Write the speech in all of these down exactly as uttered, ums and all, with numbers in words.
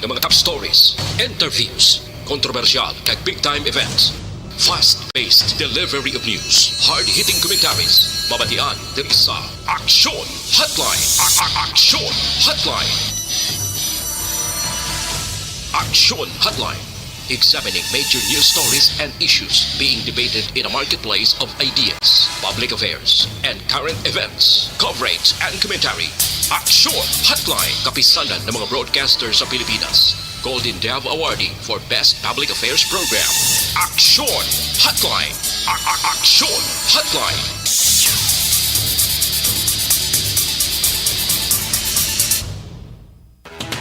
Mga top stories, interviews, kontrobersyal kag big time events. Fast-paced delivery of news, hard-hitting commentaries. Mabatian diri sa Aksyon Hotline. A- a- Aksyon Hotline. Aksyon Hotline. Examining major news stories and issues being debated in a marketplace of ideas, public affairs, and current events. Coverage and commentary. Aksyon Hotline. Kapisanan ng mga broadcaster sa Pilipinas. Golden Dove Awardee for Best Public Affairs Program. Aksyon Hotline. A- a- Aksyon Hotline.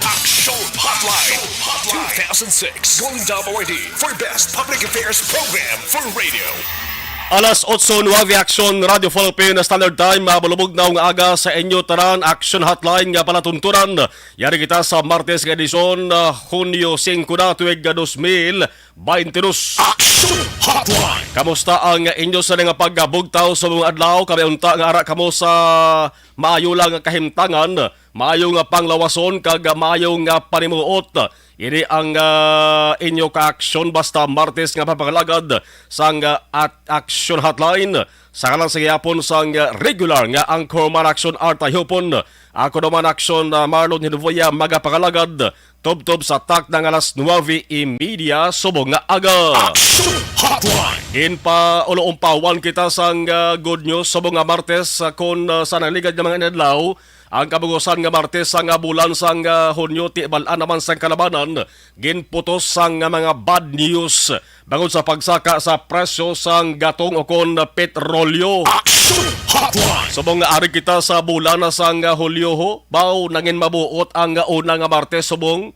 Aksyon Hotline. Two thousand six Golden Dove Awardee for Best Public Affairs Program for Radio. Alas otso nuwebe, Aksyon Radio Philippine Standard Time. Mabalubog na nga aga sa inyo tanan. Aksyon Hotline nga palatuntunan. Yari kita sa Martes nga edisyon, ah, Hunyo singko na, tuig nga dos mil baynte dos. Action Hotline! Kamusta ang inyo sa nga pagabugtaw sa mga adlaw? Kami unta nga ara kamo sa maayo lang nga kahimtangan, maayo nga panglawason, kag maayo nga panimuot. Ini ang, ah, inyo ka-aksyon basta Martes nga papangalagad sang, ah, at Action Hotline. Sa ngalan sa gihapon sang, ah, regular nga anchorman, Action Art Ayupon, ako naman, Action, ah, Marlon Hinuvoya, magapangalagad tubtob sa takna nga alas nuwebe y media subong nga aga. Action Hotline! Ginpaulampawan kita sang, ah, good news subong nga Martes, ah, kon, ah, sa nagligad nga mga inadlaw, ang kabugusan nga Martes sang, ah, bulan sang, ah, Hunyo, tibal-an naman sang kalabanan, ginputos sang, ah, mga bad news bangod sa pagsaka sa presyo sang gatong ukon petrolyo. Action Hotline! Subong nga ari kita sa bulan na sang, ah, Hulyo, ho, baw nangin mabuot ang, ah, una nga Martes subong,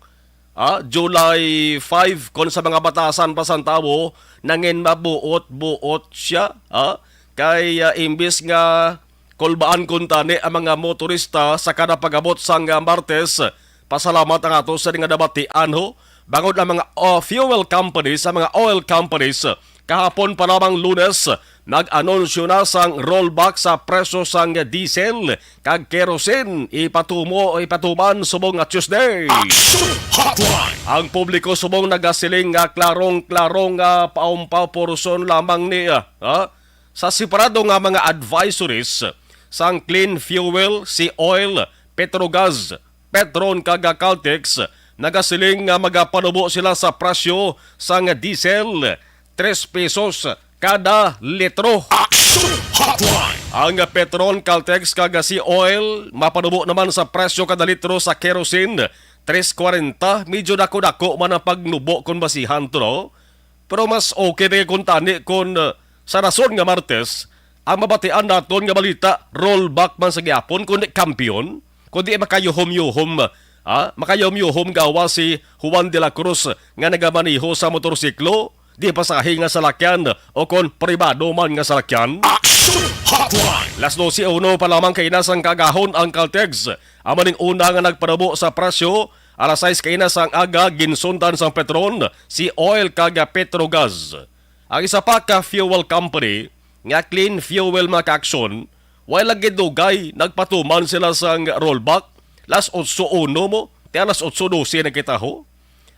ah, July five, kon sa mga batasan pa sang tawo, nangin mabuot-buot siya, ah, kay, ah, imbis nga kulbaan kuntani ang mga motorista sa kada pag-abot sang, ah, Martes. Pasalamat ang ato sa nga nabatian, ho. Bangod ang mga, oh, fuel companies, ang mga oil companies, kahapon pa lamang Lunes, nag-anunsyo na sang rollback sa presyo sang diesel kag kerosene. Ipatumo, ipatuman subong nga Tuesday. Action Hotline! Ang publiko subong nagasiling nga klarong-klaro nga paumpaw porson lamang ni, ah, ha? Sa separado nga mga advisories sang Clean Fuel, Sea Oil, Petrogas, Petron kag Caltex, nagasiling nga magapanubo sila sa presyo sang diesel, tres pesos kada litro. Action Hotline! Ang Petron, Caltex kag Sea Oil mapanubo naman sa presyo kada litro sa kerosene, tres kwarenta. Medyo dako-dako man ang pagnubo kon basihan to, no? Pero mas okay pa kung tani kung, uh, sa rason nga Martes, ang mabatian naton nga balita, rollback man sa gihapon, kundi kampiyon, kundi makayuhom-yuhom, ah, makayuhom-yuhom gawa si Juan de la Cruz nga nagamaneho sa motorsiklo, di pasahi nga salakyan o kon pribado man nga salakyan. Action Hotline! Las dose uno pa lamang kaina sang kagahon ang Caltex, amo ning una nga nagpanubo sa presyo. Alas sais kaina sang aga, ginsundan sang Petron, Sea Oil kag Petrogas. Ang isa pa ka fuel company nga Clean Fuel, mga ka-aksyon, way lagi dugay nagpatuman sila sang rollback. Las otso uno mo, ti alas otso dose na kita, ho.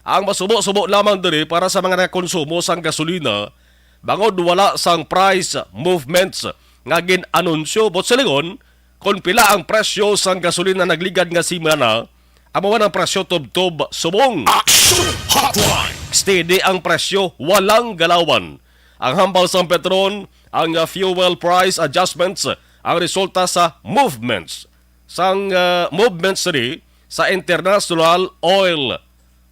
Ang masubo-subo lamang diri para sa mga nagakonsumo sang gasolina, bangod wala sang price movements nga gin-anunsyo, buot silingon, kon pila ang presyo sang gasolina nagligad nga semana, amo man ang presyo tubtob subong. Action Hotline! Steady ang presyo, walang galawan. Ang hambal sang Petron, ang, uh, fuel price adjustments, ang resulta sa movements. Sang, uh, movements ni sa international oil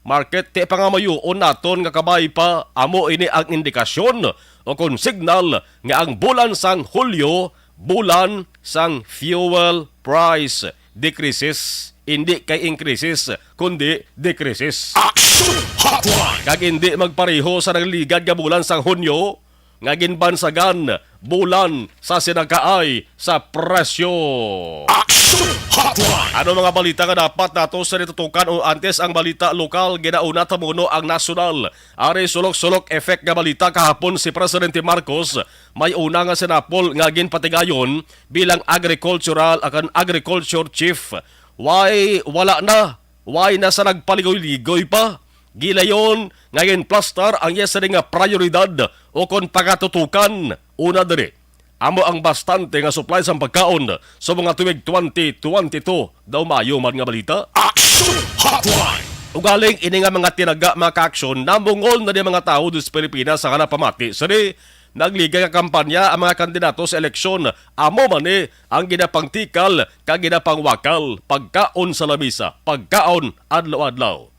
market, ti pangamuyoon naton nga kabay pa, amo ini ang indikasyon o kon signal nga ang bulan sang Hulyo, bulan sang fuel price decreases, indi kay increases, kundi decreases. Action Hotline! Kag indi magpareho sa nagligad nga bulan sang Hunyo, nga ginbansagan bulan sa sinakaay sa presyo. Action Hotline! Ano mga balita nga dapat nato sa natutukan o antes ang balita lokal, ginauna tamuno ang nasyonal? Ari sulok-sulok effect nga balita kahapon si Presidente Marcos, may una nga sinapol nga ginpatigayon bilang agricultural, akan agriculture chief. Why wala na way na sa nagpaligoy-ligoy pa. Gilayon nga ginplastar ang iya sini nga prioridad o kon pagatutukan. Una diri, amo ang bastante nga supply sang pagkaon sa mga tuig twenty twenty-two daw. Maayo man nga balita. Action Hotline! Ugaling ini nga mga tinaga, mga ka-aksyon, namungol na di mga tawo sa Pilipinas sa hanap pamati. Sini, nagligay nga kampanya ang mga kandidato sa eleksyon. Amo man ni ang ginapangtikal kag ginapangwakal, pagkaon sa lamisa, pagkaon adlaw-adlaw.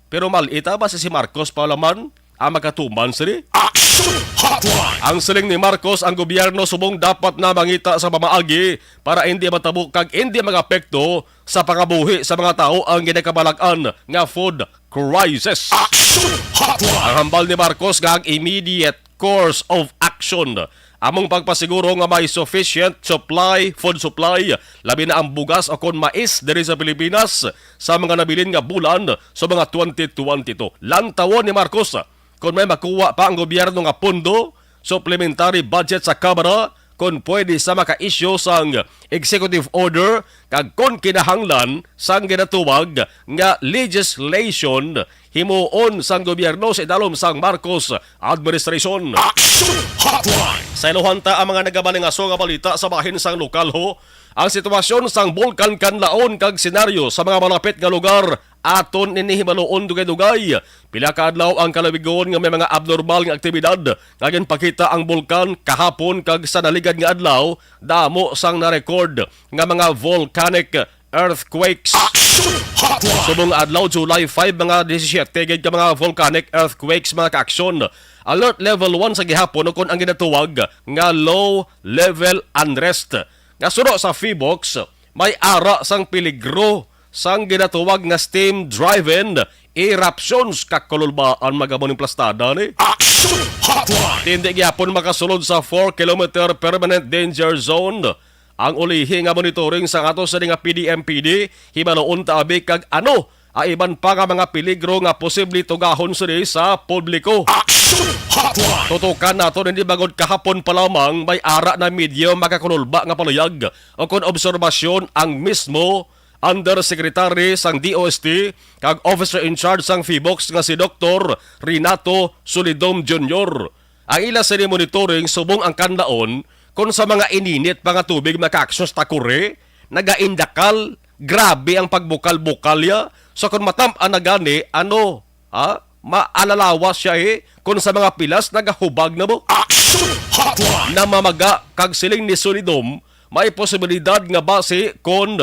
Pero mal-ita ba si, si Marcos pa laman ang makatuman sini? Action Hotline! Ang siling ni Marcos, ang gobyerno subong dapat na mangita sa pamaagi para hindi matabo kag hindi magapekto sa pangabuhi sa mga tawo ang ginakabalag-an nga food crisis. Action Hotline! Ang hambal ni Marcos nga ang immediate course of action among pagpasiguro nga may sufficient supply, food supply, labi na ang bugas o kon mais diri sa Pilipinas sa mga nabilin nga bulan sa mga twenty twenty-two. Lantawon ni Marcos kon may makuha pa ang gobyerno nga pondo, supplementary budget sa Kamara, kon pwede sa maka-issue sang executive order, kag kon kinahanglan sang ginatawag nga legislation himuon sang gobyerno sa idalom sang Marcos administration. Action Hotline! Sa iluhan ta ang mga nagabalingaso nga balita sa bahin sang lokal ho, ang sitwasyon sang Bulkan Kanlaon kag senaryo sa mga malapit nga lugar, aton ini hibaluon dugay-dugay. Pila ka adlaw ang kalawigon nga may mga abnormal nga aktibidad nga ginpakita ang bulkan kahapon kag sa naligan nga adlaw, damo sang na-record nga mga volcanic earthquakes. Action Hotline! Subong adlaw, July five, mga disisiete gid ka mga volcanic earthquakes, mga ka-aksyon. Alert level one sa gihapon, o kon ang ginatuwag nga low level unrest. Nga suno sa PHIVOLCS, may ara sang peligro sang ginatuwag nga steam-driven eruptions. Kakululbaan magamo ning plastada ni. Action Hotline! Tindi gihapon makasulod sa four kilometer permanent danger zone ang ulihi nga monitoring sa ato sini nga P D M P D, hibaluon ta abi kag ano ang iban pa nga mga peligro nga posible tugahon sini sa publiko. Action Hotline! Tutukan nato nini bangod kahapon pa lamang may ara na medyo makakululba nga paluyag o kon obserbasyon ang mismo Undersecretary sang D O S T kag Officer in Charge sang PHIVOLCS nga si Doktor Renato Solidom Junior. Ang ila sini monitoring subong ang Kanlaon, kon sa mga ininit pa nga tubig, mga ka-aksyon, takuri, nagaindakal, grabe ang pagbukal-bukal ya. So, kon matam-an na gani, ano, ha? Maalalawas siya, eh, kon sa mga pilas nagahubag na mo. Action Hotline! Namamaga kag siling ni Solidom, may posibilidad nga basi kon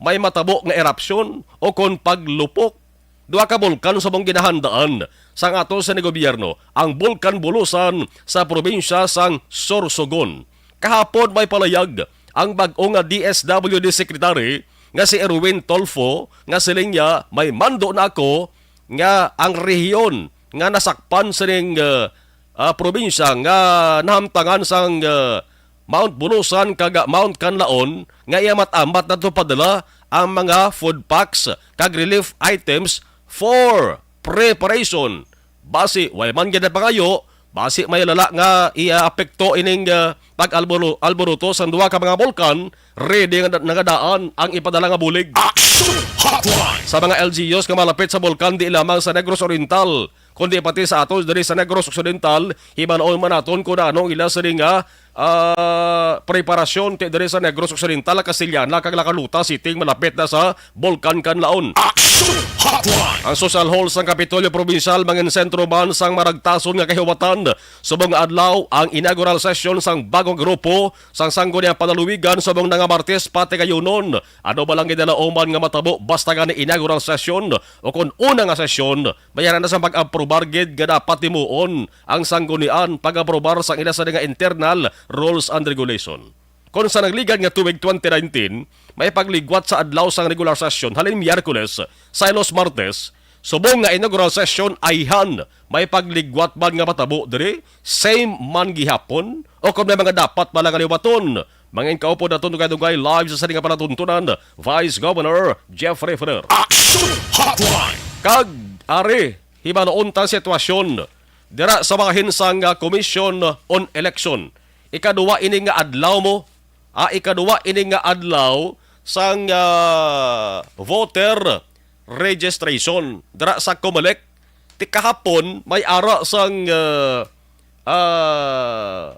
may matabo nga erupsyon o kon paglupok. Duha ka bulkan subong ginahandaan sang ato sini gobyerno, ang Bulkan Bulusan sa probinsya sang Sorsogon. Kahapon may palayag ang bag-o nga D S W D Secretary nga si Erwin Tulfo nga siling niya, "May mando na ako nga ang rehiyon nga nasakpan sining, ah, ah, probinsya nga nahamtangan sang, ah, Mount Bulusan kag Mount Kanlaon nga iya mat-amat nato padala ang mga food packs kag relief items for preparation. Basi way man gid pangayo, basi may lala nga iapekto ining, ah, pag-alboro-, alboroto sang duha ka mga bulkan, ready nga na-, nangadaan ang ipadala nga bulig." Action Hotline! Sa mga L G Us nga malapit sa bulkan, di lamang sa Negros Oriental, kundi pati sa ato diri sa Negros Occidental, hibaluon man naton kung ano ang ila sini nga, ah, preparasyon ti diri sa Negros Occidental, Casillana kag La Carlota City, malapit na sa Bulkan Kanlaon. Action Hotline! Ang social hall sang Kapitolyo Probinsyal mangin sentro man sang maragtason nga kahiwatan. Subong nga adlaw ang inaugural session sang bagong grupo sang Sangguniang Panlaluwigan subong na nga Martes patigayunon. Ano ba lang ginalauman nga matabo basta gani inaugural session o kon una nga sesyon, bayaran na sa pag-aprobar gid nga dapat himuon ang sanggunian pag-aprobar sang ila sa nga internal rules and regulation. Kon sa nagligad nga tuig twenty nineteen, may pagligwat sa adlaw sang regular session halin Miyerkules sa ilos Martes, subong nga inaugural session ayhan, may pagligwat man nga matabo diri, same man gihapon, o kon may mga dapat pa lang nga liwaton. Mangin kaupod naton dugay-dugay live sa sini nga palatuntunan, Vice Governor Jeffrey Ferrer. Action Hotline! Kag ari, hibaluon ta sitwasyon dira sa bahin sang, ah, Commission on Election. Ikaduha ini nga adlaw mo, ah, ikaduha ini nga adlaw sang, ah, voter registration dira sa Comelec. Ti kahapon, may ara sang, ah, ah,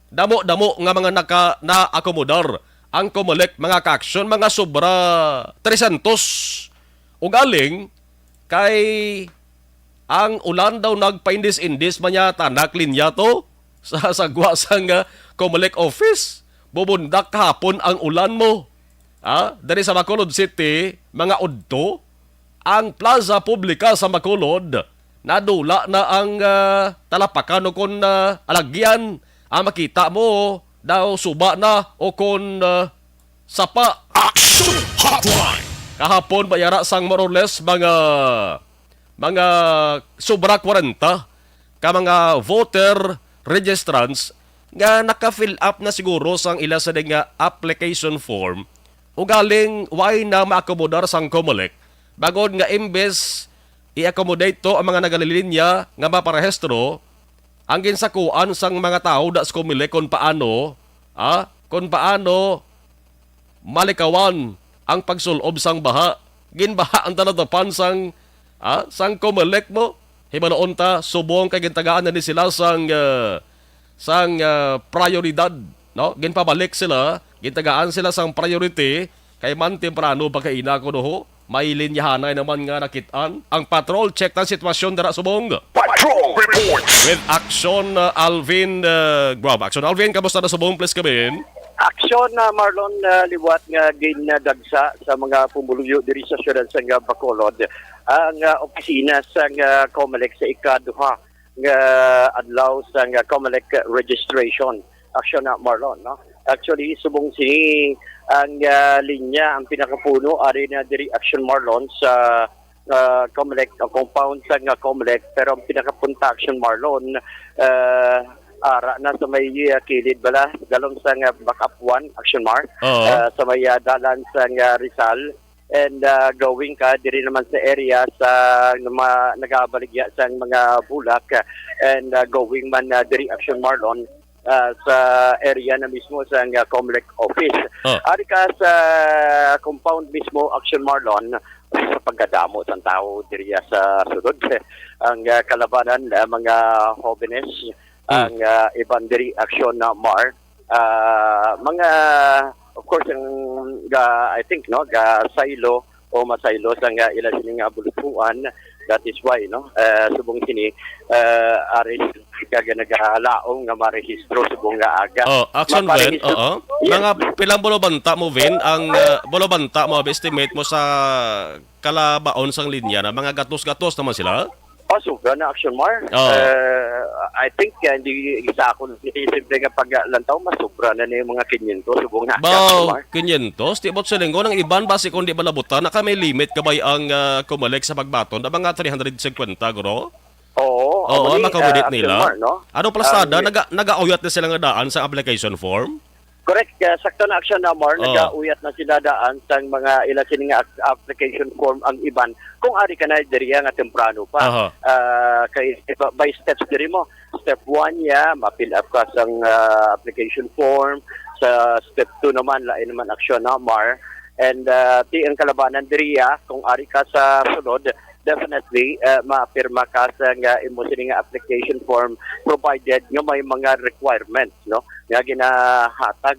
damo-damo nga mga naka-, naakomodar ang Comelec, mga ka-aksyon, mga sobra trescientos. Ugaling, kay ang ulan daw nagpaindis-indis man niya, tanak linya to sa, sa gwa sang, ah, Comelec office. Bubundak kahapon ang ulan mo. Ah, diri sa Bacolod City, mga udto, ang Plaza Publica sa Bacolod, nadula na ang, ah, talapakan o kon, ah, alagyan. Ang makita mo daw suba na o kon, ah, sapa. Action Hotline! Kahapon, bayara sang more or less mga, mga sobra kwarenta ka mga voter registrants nga naka-fill up na siguro sang ila sa nga application form, ugaling why na maakomodar sang Comelec, bangod nga imbes i-accommodate to ang mga nagalilinya nga maparehistro, ang ginsakuan sang mga tawo da sa Comelec kon paano, ah, kon paano malikawan ang pagsul-ob sang baha. Ginbaha ang talatapan sang, ah, sang Comelec mo. Hibaluon ta, subong kay gintagaan na ni sila sang, ah, sang, ah, prioridad, no? Ginpabalik sila, gintagaan sila sang priority, kay man temprano pa kaina ko, no, ho. May linyahanay naman nga nakit-an. Ang patrol, check ang sitwasyon dira subong. Patrol report! With Action, uh, Alvin, uh, Guab. Action Alvin, kamusta na subong? Please come in. Action, uh, Marlon, uh, liwat nga ginadagsa sa mga pumuluyo diri sa siyudad sang, uh, Bacolod ang, uh, opisina sang, uh, Comelec sa ikaduha nga adlaw sang, uh, Comelec registration. Action na, Marlon, no? Actually, subong sini ang, ah, linya, ang pinakapuno, ari na diri, Action Marlon, sa, ah, Comelec, o compound sa nga Comelec, pero ang pinakapunta, Action Marlon, ah, ara na sa may, ah, kilid bala, dalom sa nga backup one, Action Mar, Oo. ah, sa may, ah, dalan sa nga Rizal, and, ah, going ka diri naman sa area sa mga nagabaligya sa mga bulak, and, ah, going man, ah, diri, Action Marlon, ah, sa area na mismo sa nga Comelec office. Oh. Ari ka sa compound mismo, Action Marlon, sa pagkadamo sang tawo diriya sa sulod. Ang, ah, kalabanan, ah, mga hobenes, Hmm. ang, ah, iban diri, Action na Mar. Ah, mga, of course, ang ga, I think, no, ga saylo o masaylo sa nga ila sini nga abultuan. That is why, no, ah, subong sini, ah, ari ka nga nagalaom nga marehistro subong nga aga. Oh, Action, Vin, Maparehistro. Oo. Yes. Mga pilang bulobanta mo, Vin, ang, ah, bulobanta mo, abi, estimate mo sa kalabaon sang linya na mga gatos-gatos naman sila? Oh, sobra na, Action Mar. Oo. Eh, I think, ah, hindi sa ako, hindi simple nga paglantaw, mas sobra na na yung mga quinientos, subong nga, Action Bao, Mar. Quinientos? Di ba sa linggo, ang iban, basi kung di malabutan, na ka may limit ka ba ang, ah, Comelec sa pagbaton, na mga three hundred fifty, guro? Oo, Oo, amo ni, makaunit ah, Action nila. Mar, no? Ano, plastada, Ang naga-, nagauyat na sila nga daan sa application form? Correct. Kaya sakto na, Action Mar, Oh. nagauyat na sila daan sang mga ila sini nga ap-, application form ang iban. Kung ari ka na diri nga temprano pa. Aha. Ah, kay iba, by steps diri mo. Step one ya, ma-fill up ka sang, ah, application form. Sa step two naman, lain naman, Action Mar. And, ah, ti ang kalabanan diri ya, kung ari ka sa sulod, definitely, ah, mapirma ka sa nga imo sini nga application form, provided nga may mga requirements, no, nga ginahatag,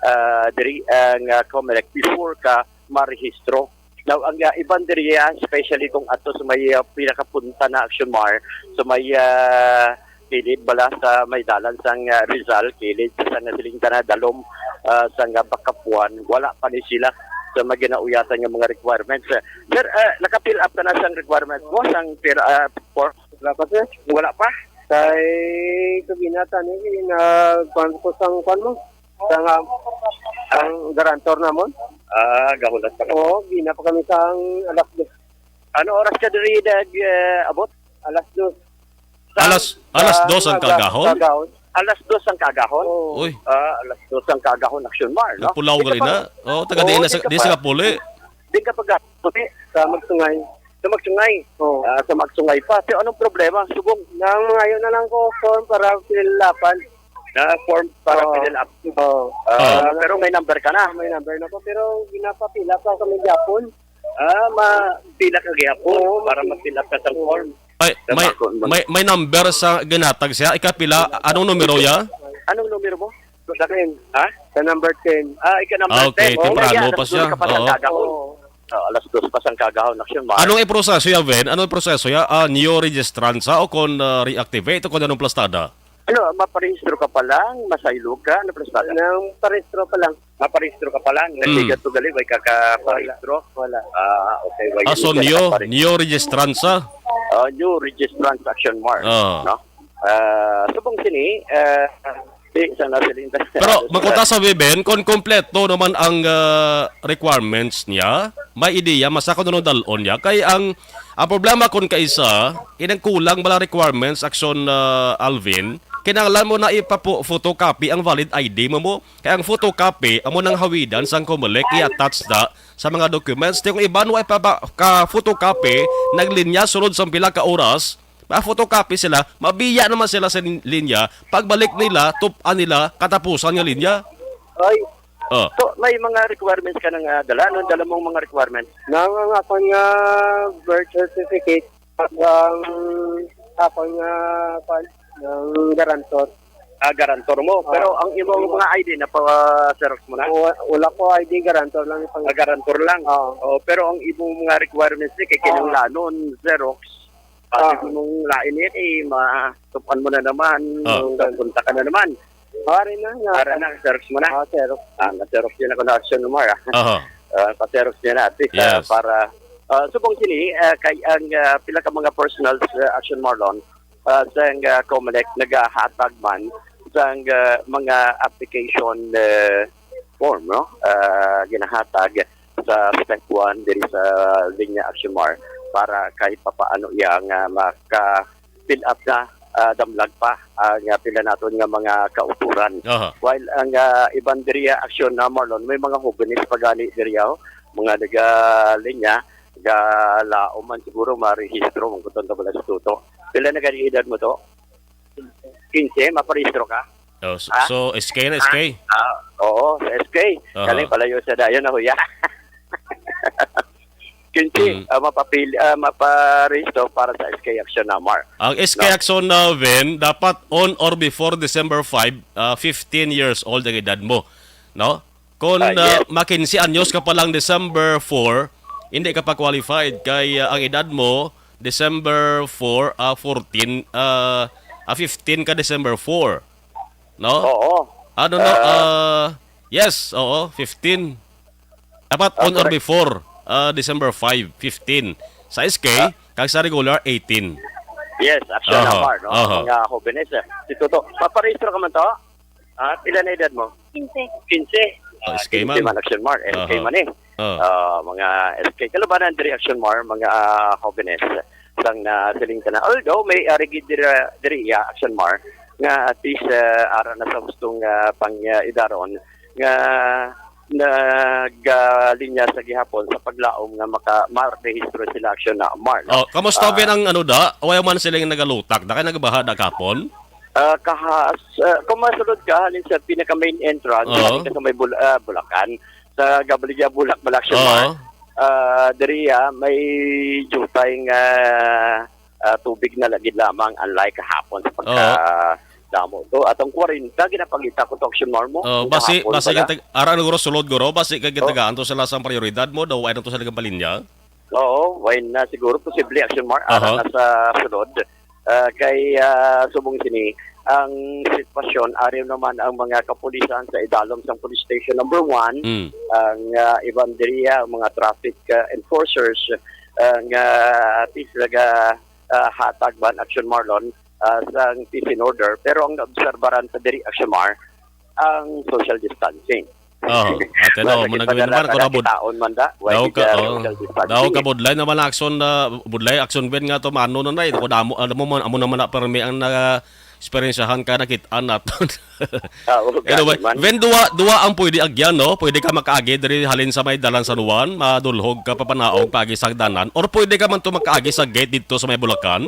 ah, diri ang, ah, Comelec before ka marehistro. Now, ang, ah, iban diri, ah, especially kung ato sa may, ah, pinakapunta na, Action Mar, sa may, ah, kilid bala sa may dalan sang, ah, Rizal, kilid sa nasiling ta na dalom, ah, sang, ah, Bacapuan, wala pa ni sila sa mga ginauyatan nga mga requirements. Sir, ah, naka-fill up ka na sang requirements mo, sang pir-, ah, form? Wala pa, sir. Wala pa? Kay, kagina, tani, na, kuwan ko sang, kuwan mo? Sang, ah, ang guarantor namon? Ah, gahulat pa ka. Oo, gina pa kami sang alas dos. Ano oras ka diri nag, eh, abot? Alas dos. Alas, Sa, alas sa dos ang mga ga-, kaagahon? Kaagahon. Alas dos ang kaagahon? Oo. Uy. Ah, alas dos ang kaagahon, Action Mar, no? Napulaw Di ka gali pa na. Oh, taga Oo, di na sa, di di ka di sa pa. Kapuli. Di ka pa ga-, puti. Sa Magsungay. Sa Magsungay? Oo. Ah, sa Magsungay pa. So, anong problema? Subong. Nang mangayo na lang ko form para fill upan. Na form para Oo. Fill up. Oo. Ah, Oo. Pero may number ka na? May number na ko, pero ginapapila pa kami gyapon. Ah, ma-, pila ka gihapon Oo, para ma-fill up ka sa form. Ay, may, may, may number sa ginatag siya. Ikapila, anong numero ya? Anong numero mo? Sa akin. Ha? Sa number ten. Ah, ika number Ah, okay. ten. Temprano pa siya. Alas dos ka pa sa Oo. Kagahon. Oo. Ah, alas dos pa sa kagahon, Action Mar. Anong iproseso ya, Ven? Anong iproseso ya? Ah, new registrant sa o kon, ah, reactivate o kon anong plastada? Ano, maparehistro ka pa lang, masaylo ka, ano plastada? Nang parehistro pa lang. Maparehistro ka pa lang, Mm. nasigat to gali, way ka kaparehistro? Wala. Ah, okay, way Ah, so hindi ka new, nakaparehistro. new registrant sa? Ah, new registrant, Action Mar, Ah. no? Ah, subong sini, ah, di, sa nasiling Pero makuta sa Viven, kung kompleto naman ang, ah, requirements niya, may ideya, masako na dalon niya. Kay ang, ang problema kung kaisa, inang kulang bala requirements, Action, ah, Alvin, kinahanglan mo na ipa-photocopy ang valid I D mo mo. Kay ang photocopy, amo nang hawidan sang Comelec, i-attach na sa mga documents. Di kung iban, wa pa ba ka-photocopy, naglinya sulod sang pila ka oras, ma-photocopy sila, mabiya naman sila sa lin-, linya. Pagbalik nila, tup-an nila, katapusan nga linya. Ay. Oh. So, may mga requirements ka nang, ah, dala? Anong dala mong mga requirements? Nang ang akon nga birth certificate, ang akon nga, kwan, ng guarantor. Ah, guarantor mo. Ah. Pero ang imong mga I D, napa-xerox mo na? Wa-, wala ko I D, guarantor lang itong Ah, guarantor lang? Oo. Oh, pero ang imong mga requirements ni kay Ah. kinahanglanon, xerox. Pati Ah. mong lain yan, eh, matupan mo na naman, Ah. magpunta ka na naman. Ari na, na. Ara na, xerox mo na? Ah, xerox. Ah, na-xerox yun ako na Action Mar, ah. Aha. Ah, pa-xerox niya na, at least, ah, Yes. para, ah, subong sini, ah, kay ang, ah, pila ka mga personals, ah, Action Marlon, ah, sang, ah, Comelec nagahatag man sang, ah, mga application, ah, form, no? Ah, ginahatag sa step one diri sa linya Action Mar para kahit papaano iya nga maka-fill up na, ah, damlag pa ang, ah, pila naton nga mga kauturan. Aha. While ang, ah, iban diriya Action na Marlon, may mga hobenes pa gani diriya, oh, mga nagalinya, galaom man siguro marehistro, man kuton ka bala sa tuto. Pila na gani edad mo to? Quince, maparehistro ka? Oh, so, Ah? so S K na, Ah? S K? Ah, oo, sa S K. Aha. Galing palayo sa dayon na huya. Quince, Mm. ah, mapapili, ah, maparehistro para sa S K Action na Mar. Ang S K No? Action na, Ven, dapat on or before December five, ah, fifteen years old ang edad mo, no? Kung, Ah, ah, yes. makinse anyos ka pa lang December four, hindi ka pa qualified kay, ah, ang edad mo December four, ah, fourteen, ah, ah, fifteen ka December four, no? Oo. Ano, no? Ah, Ah, yes, oo, fifteen. Dapat Ah, on or correct. before, ah, December five, fifteen. Sa S K, Ah. kag sa regular, eighteen. Yes, Action Aha, na Mar, no? aha. Mga hobenes, eh. Si Toto, maparehistro ka man to? Ah, pila na edad mo? Quince. Quince. Oh, Ah, S K quince man. man, Action Mar, S K Aha. man eh. Ah. Ah, mga S K. Kalubanan diri Action Mar, mga, ah, hobenes. Sang na siling ka na. Although may arigid diri, diri iya Action Mar, nga at least, ah, ara na sa hustong, ah, pang, ah, idaron, nga nagalinya sa gihapon sa paglaom nga maka-, marehistro sila Action na Mar, no? Oh, kamusta Ah. ba ang ano da? Wala man silang nagalutak. Da kay nagabaha da kapon? Ah, kahas-, ah, kung masulod ka, halin sa pinaka-main entrance, Oo. halin ka sa may Bul-, ah, Bulacan, sa Gabaligya, Bulak, Balaction Oo. Mar, ah, diri, ah, may jutay nga, ah, tubig na lagi lamang, unlike kahapon sa pagka Oo. damo to. At ang kwarenta, ginapangita ko to, Action Mar mo. Oh, Kung basi, kahapon basi pala. kag tag-, ara, guro, sulod, guro, basi kag Oh. tagaan to sila sa prioridad mo, daw, ay na to sa ligang palinya? Oo, why na siguro posible Action Mar, ara Aha. na sa sulod. Ah, kay, ah, subong sini, ang sitwasyon, ari naman ang mga kapulisan sa idalom sang Police Station Number One, Mm. ang, ah, iban diriya, ang mga traffic, ah, enforcers, ang, ah, at least naga, ah, hatag man Action Marlon, ah, sang peace and order. Pero ang naobserbaran pa diri Action Mar, ang social distancing. Oh, ate, Wala no, mo kita nagawin na naman, kung nabud-, nakakitaon man da, why daw di ka, ka oh, social distancing daw ka eh? Budlay naman ang aksyon na, budlay aksyon ben nga to, maano na na, eh, kung amo, alam mo man, amo naman na permi ang na-, eksperyensyahan ka, nakit-an naton. Ah, oo, Anyway, gani man. Ven, duwa, duwa ang pwede agyan, no? Pwede ka makaagi diri halin sa may dalan San Juan, madulhog ka papanaog paagi sa hagdanan, or pwede ka man to makaagi sa gate dito sa may Bulacan?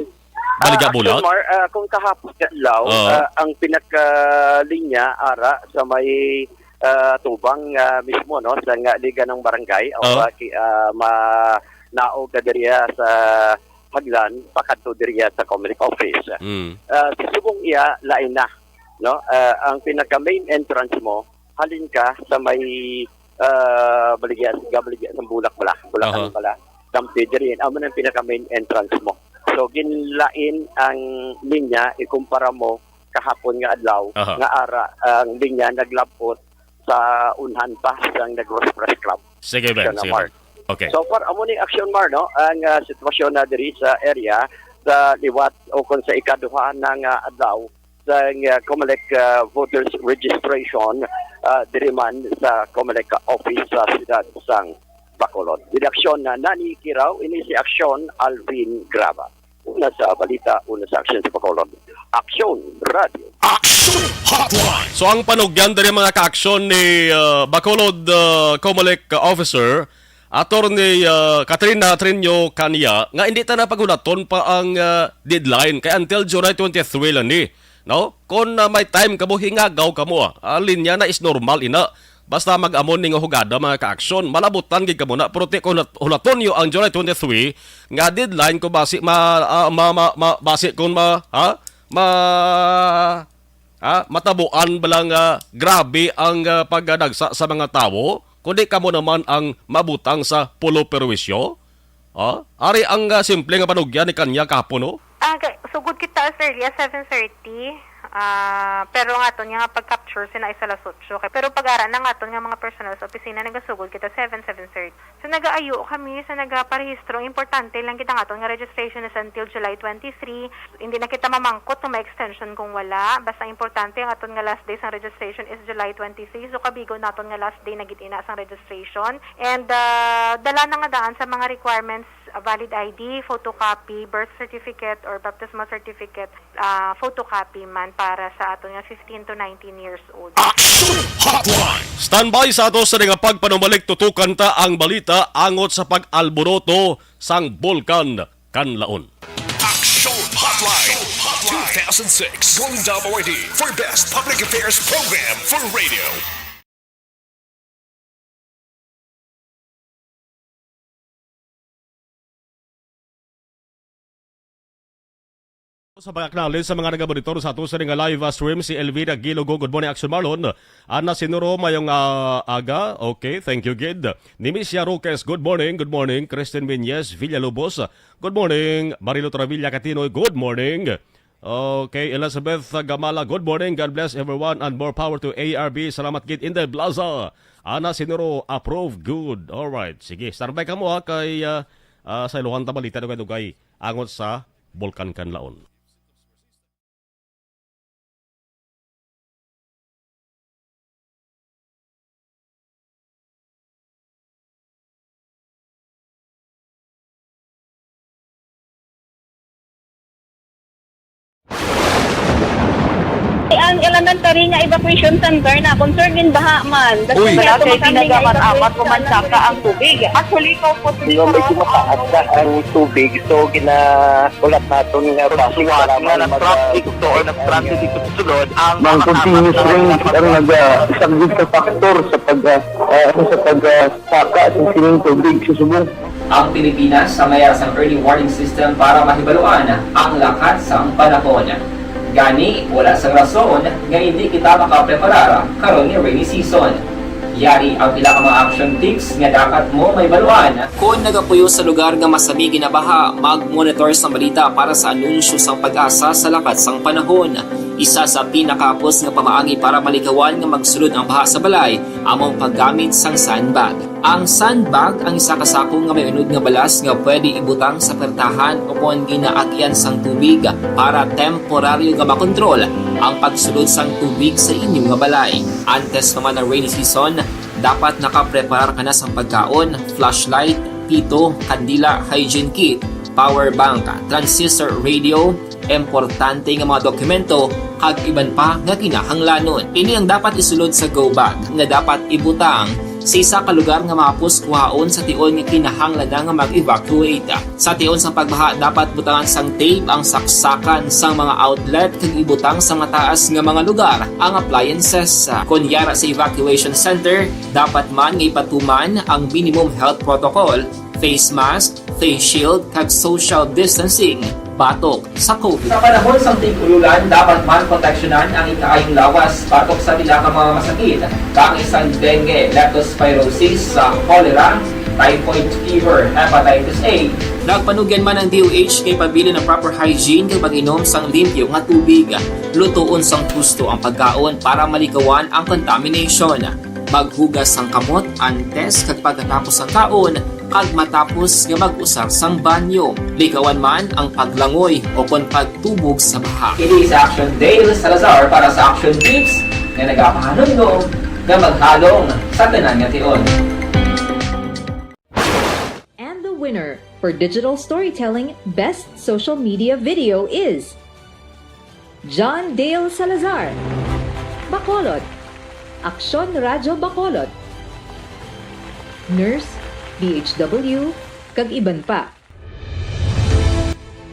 Baligya Ah, Bulak? Actually, Mar, ah, kung kahapon adlaw, Oo. ah, ang pinakalinya ara sa may, ah, tubang, ah, mismo, no, sa nga liga ng barangay, o, Oh. ah, ki-, ah, ma-, naog ka diriya sa Maglan, pakadto diriya sa Comelec office. Mm. Ah, sa subong iya, lain na, no? Ah, ang pinaka main entrance mo, halin ka sa may, ah, baligya, baligya sa Bulak bala, Bulacan Aha. bala. Tampi diri, amo nang pinaka main entrance mo. So, ginlain ang linya, ikumpara mo kahapon nga adlaw, Aha. nga ara ang linya naglabot sa unhan pa sang Negros Press Club. Sige, Ben. Siya na, Sige, Mark. Ben. Okay. So far, amo ni Action Mar, no? Ang, ah, sitwasyon na diri sa area sa liwat o kung sa ikaduha na nga adlaw sa, ah, Comelec, ah, voters registration, ah, diri man sa Comelec office sa siyudad sang Bacolod. Redaksyon na Nani Kiraw, ini si Action Alvin Graba. Una sa balita, una sa aksyon sa Bacolod. Aksyon Radio. Action Hotline. So, ang panugyan diri, mga kaaksyon, ni, uh, Bacolod, uh, Comelec officer, Attorney, uh, Katrina Trinio Cania, nga hindi ta na paghulaton pa ang, uh, deadline kay until July twenty-three lang ni, no? Kung, uh, may time kamo, hingagaw kamo, ah. Ang linya na is normal ina. Basta mag-amon ning hugada, mga kaaksyon, malabutan gid kamo na, pero ti kung nat-, hulaton nyo ang July twenty-three nga deadline, kung basi ma-, ah, ma-, ma-, ma-, basi kung ma-, ha? Ma-, ha? Matabuan bala nga grabe ang, ah, pagdagsa sa mga tawo, kundi kamo naman ang mabutang sa pulo perwisyo? Ah, ari ang, ah, simple nga panugyan ni Kanya kahapon, no? Ah, ga-, sugod kita as early as seven thirty. Ah, pero ang aton nga pag-capture sina ay sa alas otso. Kay, pero pag ara na nga aton nga mga personnel sa opisina, nagasugod kita seven, seven thirty. So, nagaayo kami, sa nagaparehistro. Ang importante lang kita nga aton nga registration is until July twenty-three. Hindi na kita mamangkot kung may extension kung wala. Basta importante ang aton nga last day sang registration is July twenty-three. So, kabigo naton nga last day na gid ina sang registration. And, ah, dala na nga daan sa mga requirements, ah, valid I D, photocopy, birth certificate, or baptismal certificate, ah, photocopy man para sa aton nga fifteen to nineteen years old. Action Hotline. Standby sa ato sa nga pagpanumalik, tutukan ta ang balita angot sa pag-alboroto sang Bulkan Kanlaon. Action Hotline two thousand six Golden Dome Awardee for Best Public Affairs Program for Radio. Sa pag-acknowledge sa mga nagamonitor sa ato sa nga live, ah, stream, si Elvira Gilogo, good morning, Action Marlon. Ana Sinuro, mayong, ah, aga. Okay, thank you, gid. Nimisia Roques, good morning, good morning. Kristen Viñez Villalobos, good morning. Marilo Travilla Catinoy, good morning. Okay, Elizabeth Gamala, good morning. God bless everyone and more power to A R B. Salamat gid, Inday Plaza. Ana Sinuro, approve. Good. All right. Sige, standby kamo, ha, kay, ah, ah, sa iluhan ta balita dugay-dugay angot sa Bulkan Kanlaon. Ang elementary nga evacuation center na concern din baha man. Uy. Wala kay pinagamat-amat ko man saka ang tubig. Actually, ko po. Di ba, medyo mataas na ang tubig, so ginahulat naton nga basi nga nag-traffic to or nag-transit dito sa sulod ang mga continuous rain ang nag-, ah, isang good factor sa pag, ah, ah, sa pag, ah, saka sa sining tubig sa subong. Ang Pilipinas sa mayar sang early warning system para mahibaluan ang lakat sang panahon. Gani, wala sang rason nga hindi kita makapreparar karon nga rainy season. Yari ang pila ka mga action tips nga dapat mo mahibaluan. Kon nagapuyo sa lugar nga masami ginabaha, mag-monitor sang balita para sa anunsyo sang PAGASA sa lakat sang panahon. Isa sa pinakahapos nga pamaagi para malikawan nga magsulod ang baha sa balay amo ang paggamit sang sandbag. Ang sandbag ang isa ka sako nga may unod nga balas nga pwede ibutang sa pertahan o kon ginaagian sang tubig para temporaryo nga makontrol ang pagsulod sang tubig sa inyo nga balay. Antes pa man ang rainy season, dapat nakapreparar ka na sang pagkaon, flashlight, pito, kandila, hygiene kit, power bank, transistor radio, importante nga mga dokumento, kag iban pa nga kinahanglanon. Ini ang dapat isulod sa go bag nga dapat ibutang Sa isa ka lugar nga mahapos kuhaon sa tion nga kinahanglan na nga mag-evacuate. Sa tion sang pagbaha, dapat butangan sang tape ang saksakan sang mga outlet kag ibutang sa mataas nga mga lugar ang appliances. Kon yara sa evacuation center, dapat man nga ipatuman ang minimum health protocol, face mask, face shield, kag social distancing batok sa COVID. Sa panahon sang tig-ululan, dapat man proteksyonan ang ikaayong lawas batok sa pila ka mga masakit, kang sang dengue, leptospirosis, sa cholera, typhoid fever, hepatitis A. Nagpanugyan man ang D O H kay pabilin ang proper hygiene kag pag-inom sang limpyo nga tubig. Lutoon sang husto ang pagkaon para malikawan ang contamination. Maghugas sang kamot antes kag pagkatapos sang kaon, kag matapos nga mag-usar sang banyo. Likawan man ang paglangoy o kon pagtubog sa baha. Ini si Action Dale Salazar para sa Action Tips nga nagapahanumdom nga maghalong sa tanan nga tion. And the winner for digital storytelling best social media video is John Dale Salazar, Bacolod, Aksyon Radyo Bacolod, nurse, D H W, kag iban pa.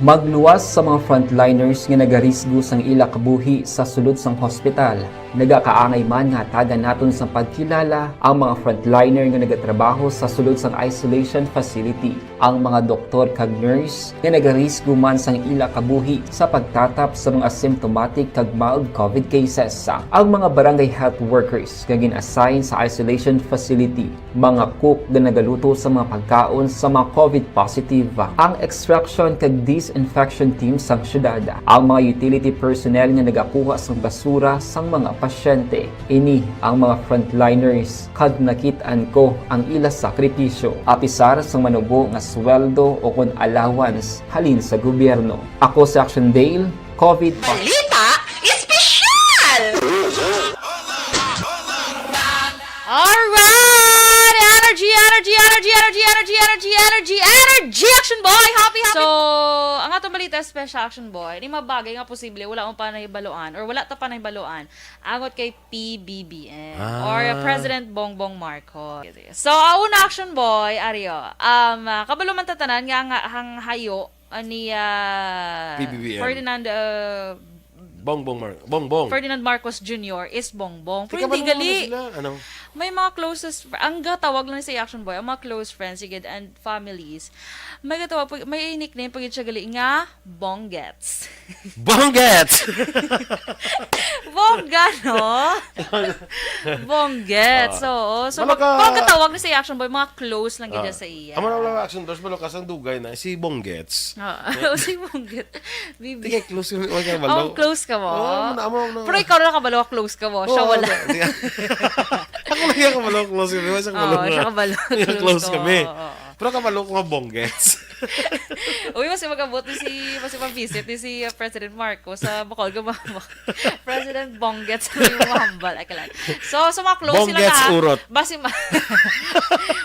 Magluwas sa mga frontliners nga nagarisgo sang ila kabuhi sa sulod sang hospital. Nagakaangay man nga hatagan naton sang pagkilala ang mga frontliner nga nagatrabaho sa sulod sang isolation facility, ang mga doktor kag nurse nga nagarisgo man sang ila kabuhi sa pagtatap sa mga symptomatic kag mild COVID cases, ang mga barangay health workers nga gin-assign sa isolation facility, mga cook nga nagaluto sa mga pagkaon sa mga COVID positive, ang extraction kag disinfection team sang syudad, ang mga utility personnel nga nagakuha sang basura sang mga pasyente. Ini ang mga frontliners kag nakit-an ko ang ila sakripisyo, apisar sang manubo nga sweldo o kon allowance halin sa gobyerno. Ako si Action Dale, COVID pa. Balita Espesyal! Alright! Energy, energy, energy, energy, energy, energy, energy, energy, energy, Action Boy! Happy, happy! So, ang atong balita special, Action Boy, ni mga bagay nga posible wala mo pa nahibaluan or wala ta pa nahibaluan angot kay P B B M Ah. or President Bongbong Marcos. So, ang una, Action Boy, Ario, um, ah, kabalo man ta tanan nga ang, ang hayo, ah, ni, ah, P B B M. Ferdinand, ah, Bongbong Mar-, Bongbong. Ferdinand Marcos Junior is Bongbong. Pero Tika, hindi gali. Sila? Ano? May mga closest fr-, ang gatawag lang sa Action Boy, ang mga close friends, sigid, and families. May gatawag po, may nickname pa gid siya gali nga Bonggets. Bonggets! Bongga, no? Bonggets, Ah. oo. So, Balo mag-, ka- pagkatawag ni sa Action Boy, mga close lang gid Ah. sa iya. Amo na lang Action Boy, balo ka sang dugay na, si Bonggets. Oo. Si Bonggets. Bibi. Tika, close kami, wala ka balo. Oh, close ka mo? Oo, amo na, amo na. Pero ikaw na kabalo, close ka mo. Siya Oo, wala. Tika. Ako lang yung kabalo, close kami. Wala siyang Oo, kabalo nga. Siya kabalo, Yung close close ka mo. kami. Oo, oo. Pero kabalo ko nga Bonggets. Uy, mas magabot ni si, mas mag-visit ni si, uh, President Marcos sa Bacolod, Gumamo. President Bonggets ang imong hambal. Ay, kalan. So, so mga close sila Bonggets na, urot. Basi ma-,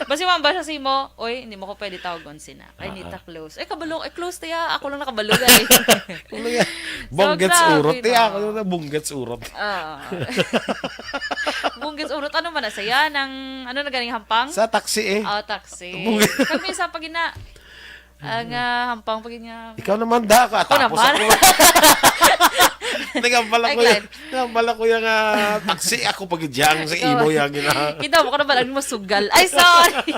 basi mambal siya sa imo, "Oy, hindi mo ko pwede tawagon sina. Ay, Ah, hindi ta ah. close." Ay, kabalo, ay, close ta ya. Ako lang nakabalo, guys. Ano nga? So, Bonggets grabe, urot. Tiya, no? Ako na Bonggets urot. Oo. Bonggets urot. Ano man na saya? Nang, ano na ganing hampang? Sa taxi eh. Oh, taxi. Bonggets. Kami sa pagina. Ang, ah, hampang pag niya. Ikaw naman, da, ka, Ako tapos naman. ako. Nagambala Ay, ko yan. Glenn. Nagambala ko yung, ah, taxi. Ako pag diyang sa Ikaw. imo yung gina. Kita mo ka na ba lang masugal? Ay, sorry.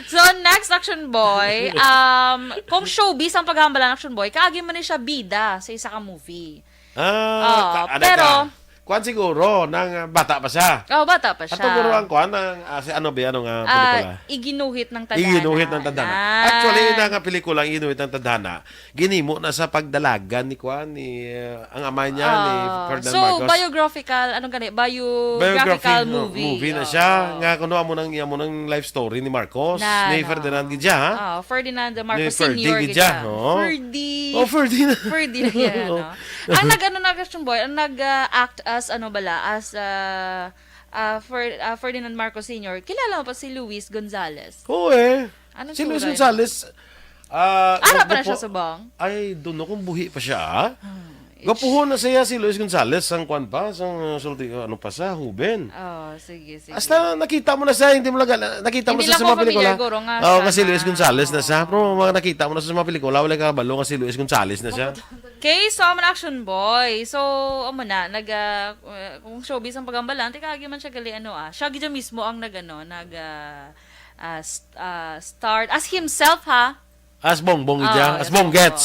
So, next, Action Boy. Um, kung showbiz ang paghambalan, Action Boy, kaagi man ni siya bida sa isa ka movie. Ah, Oo, ka-, ano pero ka? Kuwan siguro, nang, ah, bata pa siya. Oh, bata pa siya. Ato guro ang kuwan, ang, ah, si ano ba, ano nga Ah, pelikula? Iginuhit ng Tadhana. Iginuhit ng Tadhana. Ah. Actually, ina nga pelikula, ang Iginuhit ng Tadhana, ginimo na sa pagdalagan ni kuwan, ni, ah, ang amay niya, ni Ah. Ferdinand So, Marcos. biographical, anong gani? Biographical Biography, no, movie. movie na Oo. siya. Nga, kuno amo nang, amo nang life story ni Marcos, Na, ni no. Ferdinand gid siya, ha? Ah, Ferdinand Marcos Ni Ferdy Senior gid gid siya, siya. oo. Ferdy. Oh, Ferdy na. Ferdy na yan, Oo. no? Ang nag-ano na, Action Boy, ang nag, ah, act as, ano bala, as, ah, ah, Fer-, ah, Ferdinand Marcos Senior, kilala mo pa si Luis Gonzalez? Oo eh. Anong Si Luis sura yun? Gonzalez, ah, Ara pa na nagpo-, siya subong? I don't know kung buhi pa siya, ah. Hmm. Gwapuhon na siya si Luis Gonzalez, sang kwan pa, sang, uh, sulti, ano pa sa, huben. Oh, sige, sige. Hasta nakita mo na siya, hindi mo lang, nakita mo Hindi na lang siya sa ko mga pelikula. familiar, guro, nga Oh, siya nga si Luis na, Gonzalez na siya. oo. Pero mga nakita mo na sa mga pelikula, wala ka kabalo nga si Luis Gonzalez na siya. Okay, so amo na, Action Boy. So, amo na, nag, ah, uh, kung showbiz ang pagambalan, ti kaagi man siya gali, ano, ah. Siya gid mismo ang nag, ano, nag, ah, ah, st-, ah, start as himself, ha? As Bongbong Oh, siya, as as Bongbong. Bonggets.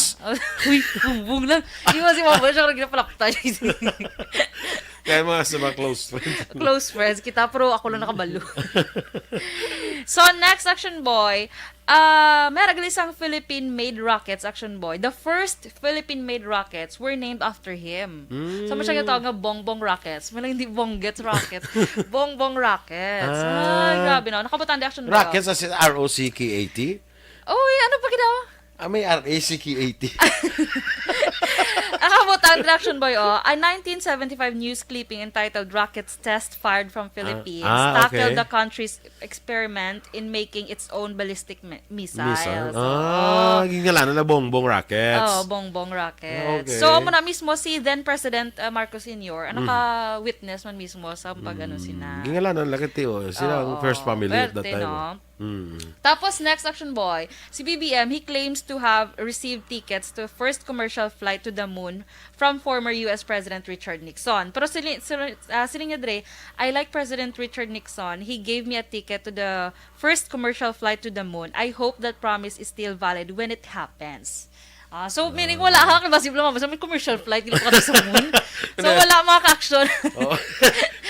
Uy, Bongbong lang. Di ba si Bongbong siya, parang ginapalakta siya. Kaya mga sa mga close friends. Close friends kita, pero ako lang nakabalo. So, next, Action Boy. Ah, may gali sang Philippine-made rockets, Action Boy. The first Philippine-made rockets were named after him. So, mo siya Mm. ginatawag nga Bongbong Rockets. Wala, hindi Bonggets Rockets. Bongbong Rockets. Ay, Ah. grabe, no? Nakabutang di, Action Boy, oh. Rockets as in R O C K A T? Uy, ano pa gid, oh? Ah, may R A C K A T. Ang kabutang, Action Boy, oh. A nineteen seventy-five news clipping entitled Rockets Test Fired from Ah, Philippines ah, Tackled okay. the Country's Experiment in Making Its Own Ballistic Mi-, Missiles. Missiles. Ah, Oh. gingalanan na Bongbong Rockets. Oh, Bongbong Rockets. Okay. So, amo na mismo si then President, uh, Marcos Senior, ang Mm. naka-witness man mismo sa pag-ano Mm. sina. Gingalanan lang kay Tio. Sila ang Oo, first family at that pwerte, time. no? Mm. Tapos, next, Action Boy, si B B M, he claims to have received tickets to first commercial flight to the moon from former U S President Richard Nixon. Pero sili-, sili-, ah, siling niya dre, "I like President Richard Nixon. He gave me a ticket to the first commercial flight to the moon. I hope that promise is still valid when it happens." Ah, so, meaning, wala, ha? Kay basi lang, basta may commercial flight, dili pa kami sa moon. So, Hindi. wala, mga ka-action. Oo.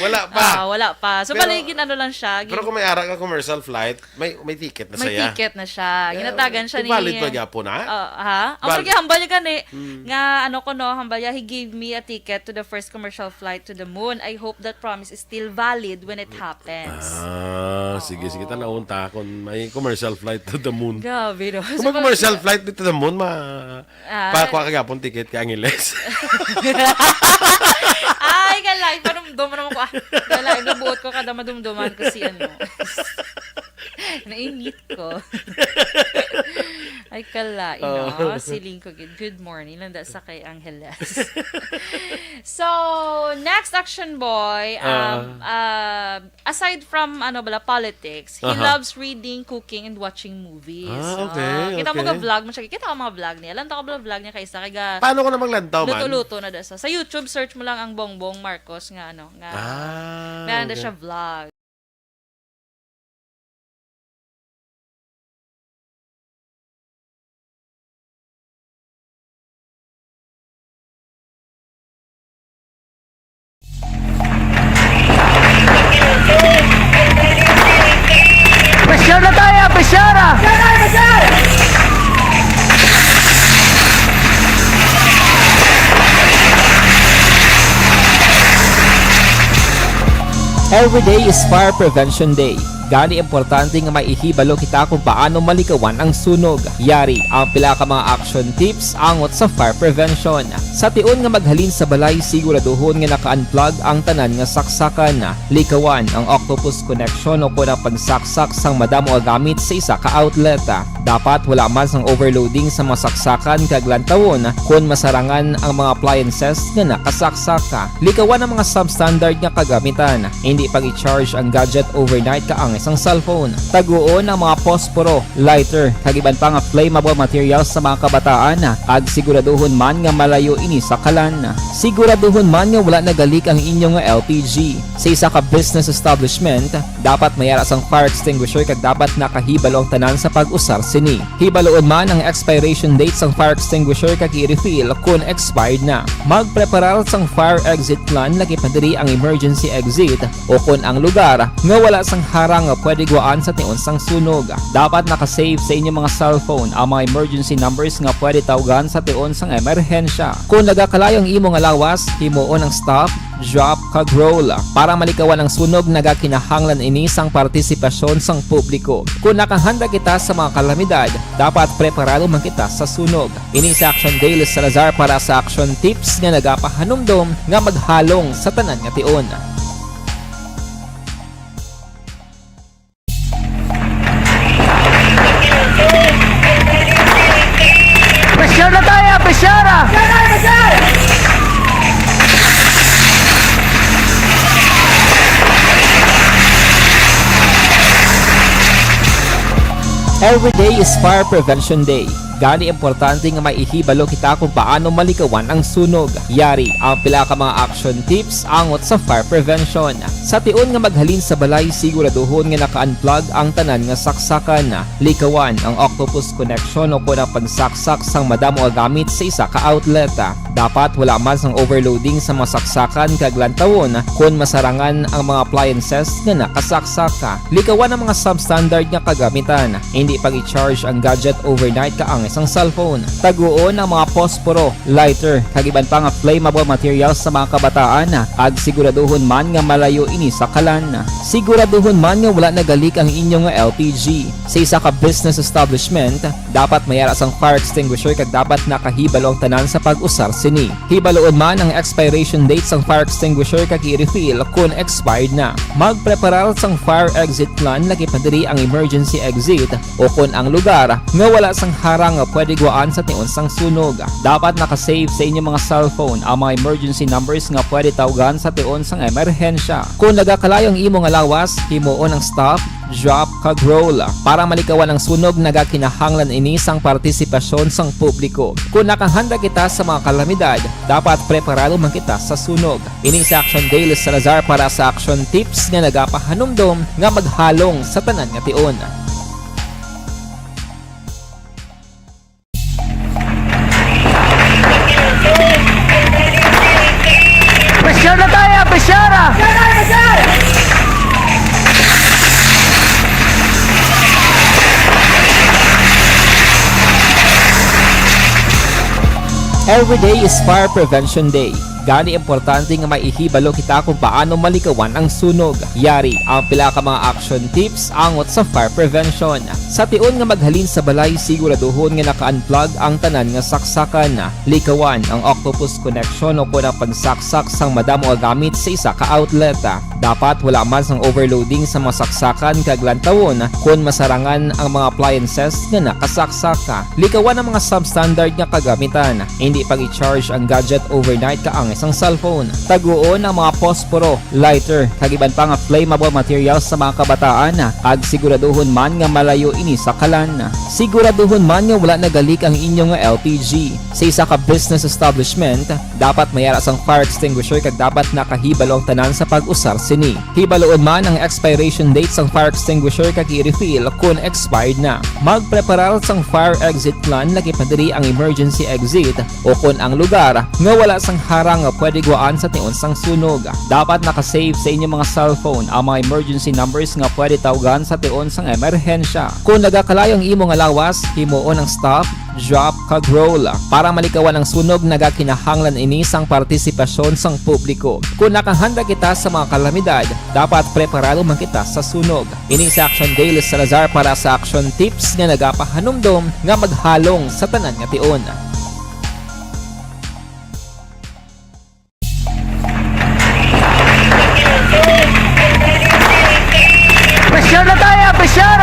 Wala pa. Ah, wala pa. So, Pero, bali, gin-ano lang siya, pero gin- kung may ara ka commercial flight, may, may ticket na May saya. ticket na siya. Eh, Ginatagan siya ni valid pa gyapon, ha? Ah, ha? Ang Val- lagi hambal niya gani, Hmm. nga, ano ko, no, hambal niya, "He gave me a ticket to the first commercial flight to the moon. I hope that promise is still valid when it happens." Ah, sige, sige. Oo. Tanawon ta kung may commercial flight to the moon. Grabe, no? Kung may So, commercial flight to the moon, ma-, Ah. pakuha ka gyapon ticket ka Angeles. Ay, galay. Panumdom naman ko. Ah, galay, nabuot ko kada madumduman ko si ano. Nainit ko. Ay, kalain, Oh. no? Siling ko, good, good morning. Nanda sa kay Angeles. So, next, Action Boy, um, Ah. uh, aside from, ano bala, politics, he Aha. loves reading, cooking, and watching movies. Ah, okay, Ah, kita mo okay. ka vlog mo siya. Kita ko mga vlog niya. Lantaw ka vlog niya kay isa, kay ga Paano ko na maglantaw man? luto-luto na da sa. Sa YouTube, search mo lang ang Bongbong Marcos nga, ano, nga, Ah, meron na okay. siya vlog. Pressure na tayo, pressure! Every day is Fire Prevention Day. Gani, importante nga may ihibalo kita kung paano malikawan ang sunog. Yari ang pila ka mga action tips angot sa fire prevention. Sa tion nga maghalin sa balay, siguraduhon nga naka-unplug ang tanan nga saksakan. Likawan ang octopus connection o kon ang pagsaksak sang madamo nga gamit sa isa ka outlet. Dapat wala man sang overloading sa mga saksakan kag lantawon kon masarangan ang mga appliances nga nakasaksak. Likawan ang mga substandard nga kagamitan. Hindi pag-i-charge ang gadget overnight kaangay sang cellphone. Taguon ang mga posporo, lighter, kag iban pa nga flammable materials sa mga kabataan, kag siguraduhon man nga malayo ini sa kalan. Siguraduhon man nga wala nagalik ang inyo nga L P G. Sa isa ka business establishment, dapat may ara sang fire extinguisher kag dapat nakahibalo ang tanan sa pag-usar sini. Hibaluon man ang expiration date sang fire extinguisher kag i-refill kon expired na. Magpreparar sang fire exit plan, lakip na diri ang emergency exit o kon ang lugar nga wala sang harang nga pwede guwaan sa tion sang sunog. Dapat naka-save sa inyo mga cellphone ang mga emergency numbers nga pwede tawgan sa tion sang emerhensya. Kon nagakalayo ang imo nga lawas, himuon ang stop, drop, kag roll. Para malikawan ang sunog, nagakinahanglan ini sang partisipasyon sang publiko. Kon nakahanda kita sa mga kalamidad, dapat preparado man kita sa sunog. Ini si Action Dale Salazar para sa Action Tips nga nagapahanumdom nga maghalong sa tanan nga tion. Pressure na tayo, pressure! Every day is Fire Prevention Day. Gani, importante nga may ihibalo kita kung paano malikawan ang sunog. Yari ang pila ka mga action tips angot sa fire prevention. Sa tion nga maghalin sa balay, siguraduhon nga naka-unplug ang tanan nga saksakan. Likawan ang octopus connection o kon ang pagsaksak sang madamo nga gamit sa isa ka outlet. Dapat wala man sang overloading sa mga saksakan kag lantawon kon masarangan ang mga appliances nga nakasaksak. Likawan ang mga substandard nga kagamitan. Hindi pag-i-charge ang gadget overnight kaangay sang cellphone. Taguon ang mga posporo, lighter, kag iban pa nga flammable materials sa mga kabataan, kag siguraduhon man nga malayo ini sa kalan. Siguraduhon man nga wala nagalik ang inyo nga L P G. Sa isa ka business establishment, dapat may ara sang fire extinguisher kag dapat nakahibalo ang tanan sa pag-usar sini. Hibaluon man ang expiration date sang fire extinguisher kag i-refill kon expired na. Magpreparar sang fire exit plan, lakip na diri ang emergency exit o kon ang lugar nga wala sang harang nga pwede gwaan sa tion sang sunog. Dapat naka-save sa inyo mga cellphone ang mga emergency numbers nga pwede tawgan sa tion sang emerhensya. Kon nagakalayo ang imo nga lawas, himuon ang stop, drop, kag roll. Para malikawan ang sunog, nagakinahanglan ini sang partisipasyon sang publiko. Kon nakahanda kita sa mga kalamidad, dapat preparado man kita sa sunog. Ini si Action Dale Salazar para sa Action Tips nga nagapahanumdom nga maghalong sa tanan nga tion. Pressure na tayo, pressure! Every day is Fire Prevention Day. Gani, importante nga may ihibalo kita kung paano malikawan ang sunog. Yari ang pila ka mga action tips angot sa fire prevention. Sa tion nga maghalin sa balay, siguraduhon nga naka-unplug ang tanan nga saksakan. Likawan ang octopus connection o kon ang pagsaksak sang madamo nga gamit sa isa ka outlet. Dapat wala man sang overloading sa mga saksakan kag lantawon kon masarangan ang mga appliances nga nakasaksak. Likawan ang mga substandard nga kagamitan. Hindi pag-i-charge ang gadget overnight kaangay sang cellphone. Taguon ang mga posporo, lighter, kag iban pa nga flammable materials sa mga kabataan, kag siguraduhon man nga malayo ini sa kalan. Siguraduhon man nga wala nagalik ang inyo nga L P G. Sa isa ka business establishment, dapat may ara sang fire extinguisher kag dapat nakahibalo ang tanan sa pag-usar sini. Hibaluon man ang expiration date sang fire extinguisher kag i-refill kon expired na. Magpreparar sang fire exit plan, lakip na diri ang emergency exit o kon ang lugar nga wala sang harang nga pwede gwaan sa tion sang sunog. Dapat naka-save sa inyo mga cellphone ang mga emergency numbers nga pwede tawgan sa tion sang emerhensya. Kon nagakalayo ang imo nga lawas, himuon ang stop, drop, kag roll. Para malikawan ang sunog, nagakinahanglan ini sang partisipasyon sang publiko. Kon nakahanda kita sa mga kalamidad, dapat preparado man kita sa sunog. Ini si Action Dale Salazar para sa Action Tips nga nagapahanumdom nga maghalong sa tanan nga tion. Pressure na tayo, pressure!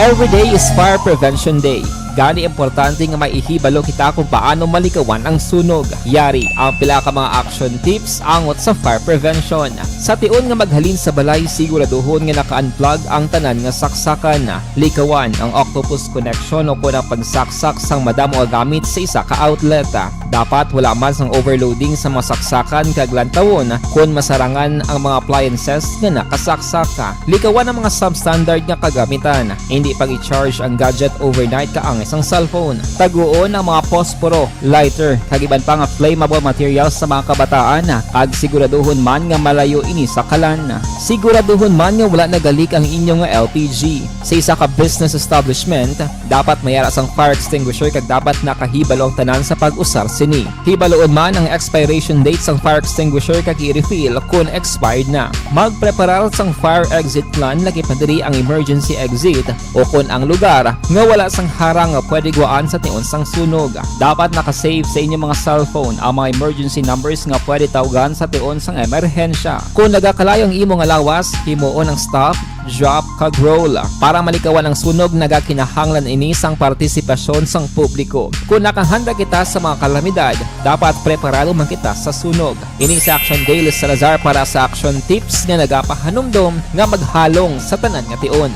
Every day is Fire Prevention Day. Gani, importante nga may ihibalo kita kung paano malikawan ang sunog. Yari ang pila ka mga action tips angot sa fire prevention. Sa tion nga maghalin sa balay, siguraduhon nga naka-unplug ang tanan nga saksakan. Likawan ang octopus connection o kon ang pagsaksak sang madamo nga gamit sa isa ka outlet. Dapat wala man sang overloading sa mga saksakan kag lantawon kon masarangan ang mga appliances nga nakasaksak. Likawan ang mga substandard nga kagamitan. Hindi pag-i-charge ang gadget overnight kaangay sang cellphone. Taguon ang mga posporo, lighter, kag iban pa nga flammable materials sa mga kabataan, kag siguraduhon man nga malayo ini sa kalan. Siguraduhon man nga wala nagalik ang inyo nga L P G. Sa isa ka business establishment, dapat may ara sang fire extinguisher kag dapat nakahibalo ang tanan sa pag-usar sini. Hibaluon man ang expiration date sang fire extinguisher kag i-refill kon expired na. Magpreparar sang fire exit plan, lakip na diri ang emergency exit o kon ang lugar nga wala sang harang nga pwede gwaan sa tion sang sunog. Dapat naka-save sa inyo mga cellphone ang mga emergency numbers nga pwede tawgan sa tion sang emerhensya. Kon nagakalayo ang imo nga lawas, himuon ang stop, drop, kag roll. Para malikawan ang sunog, nagakinahanglan ini sang partisipasyon sang publiko. Kung nakahanda kita sa mga kalamidad, dapat preparado man kita sa sunog. Ini si Action Dale Salazar para sa Action Tips nga nagapahanumdom nga maghalong sa tanan nga tion.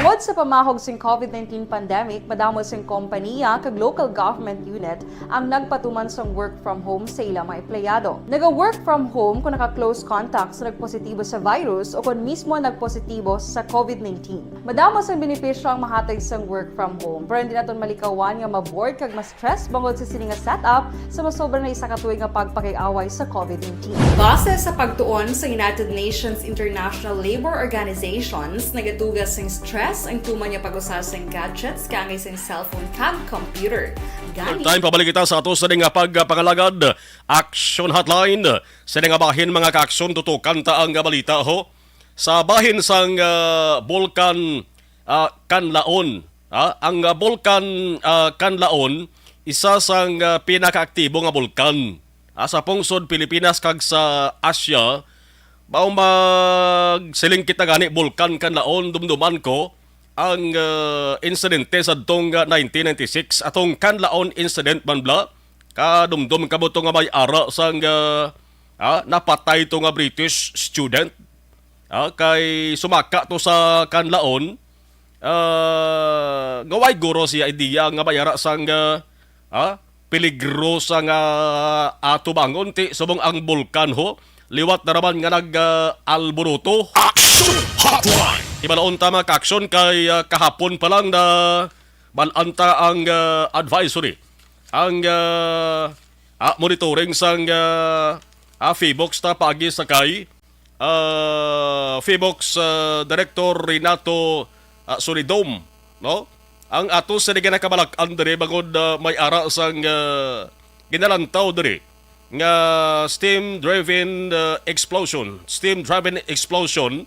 Tungod sa pamahog sing covid nineteen pandemic, madamo sing kompaniya kag local government unit ang nagpatuman sang work from home sa ila mga empleyado. Naga-work from home kung naka-close contact sa nagpositibo sa virus o kung mismo nagpositibo sa covid nineteen. Madamo sang benepisyo ang mahatag sang work from home, pero hindi naton malikawan nga ma-bored kag ma-stress bangod sa sini nga setup sa masobra na isa ka tuig nga pagpakig-away sa covid nineteen. Base sa pagtuon sa United Nations International Labour Organizations, nagaduga sing stress ang tuman nga pag-usa sing gadgets kaangay sing cellphone kag computer. Gani, time, pabalik kita sa ato sa nga pagpangalagad. Action Hotline. Sa nga bahin, mga ka-aksyon, tutukan ta ang balita, ho. Sa bahin sang, ah, Bulkan, ah, Kanlaon. Ah, ang, ah, Bulkan, ah, Kanlaon, isa sang, ah, pinakaaktibo nga bulkan, ah, sa pungsod Pilipinas kag sa Asia. Mao, magsiling kita gani, Bulkan Kanlaon, dumduman ko ang, ah, insidente sa adtong, ah, nineteen ninety-six, atong Kanlaon incident man bala. Kadumdom kamo to nga may ara sang, ah, ah, napatay to nga British student. Ah, kay sumaka to sa Kanlaon, ah, nga way guro siya idea nga may ara sang, ah, ah, peligrosa nga atubangon, ti subong ang bulkan, ho, liwat na raman nga nag, ah, alburuto. Action Hotline! Ibalaon ta, mga ka-aksyon, kay, ah, kahapon pa lang na bal-an ta ang, ah, advisory, ang, ah, ah, monitoring sang, ah, ah, PHIVOLCS ta paagi sa kay, ah, PHIVOLCS, ah, Director Renato, ah, Solidom, no? Ang ato sa ginakabalak-an diri bangod, ah, may ara sang, ah, ginalantaw diri nga steam-driven, ah, explosion, steam-driven explosion,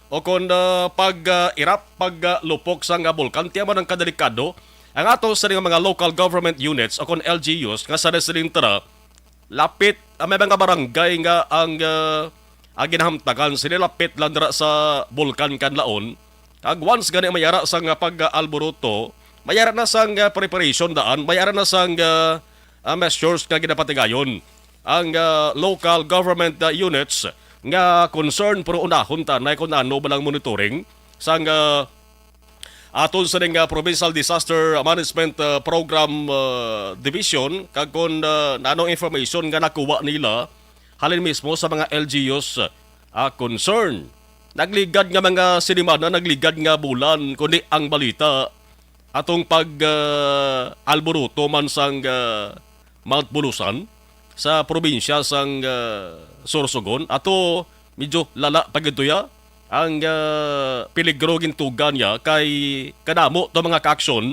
o kon, ah, pag, ah, eruption, pag, ah, lupok sang, ah, bulkan. Tiyan mo ang kadelikado. Ang ato sa mga local government units o kon L G Us nga sa residente na lapit, ah, may mga barangay nga ang, ah, ang ginahamtagan sila lapit lang dira sa Bulkan Kanlaon. Kag once gani may ara sang, ah, pag-alburuto, may ara na sang, ah, preparation daan, may ara na sang, ah, ah, measures nga ginapatigayon ang, ah, local government, ah, units nga concern, pero unahon ta na kung ano ba lang monitoring sang, ah, aton sa ning, ah, Provincial Disaster Management, ah, Program, ah, Division, kag kung, ah, nanong information nga nakuha nila halin mismo sa mga L G Us, ah, concern. Nagligad nga mga sinimana, nagligad nga bulan, kundi ang balita atong pag, ah, alburuto man sang, ah, Mount Bulusan sa probinsya sang, ah, Sorsogon. Ato, medyo lala pa gid to ya ang, ah, peligro gintugan niya kay kadamo to mga kaaksyon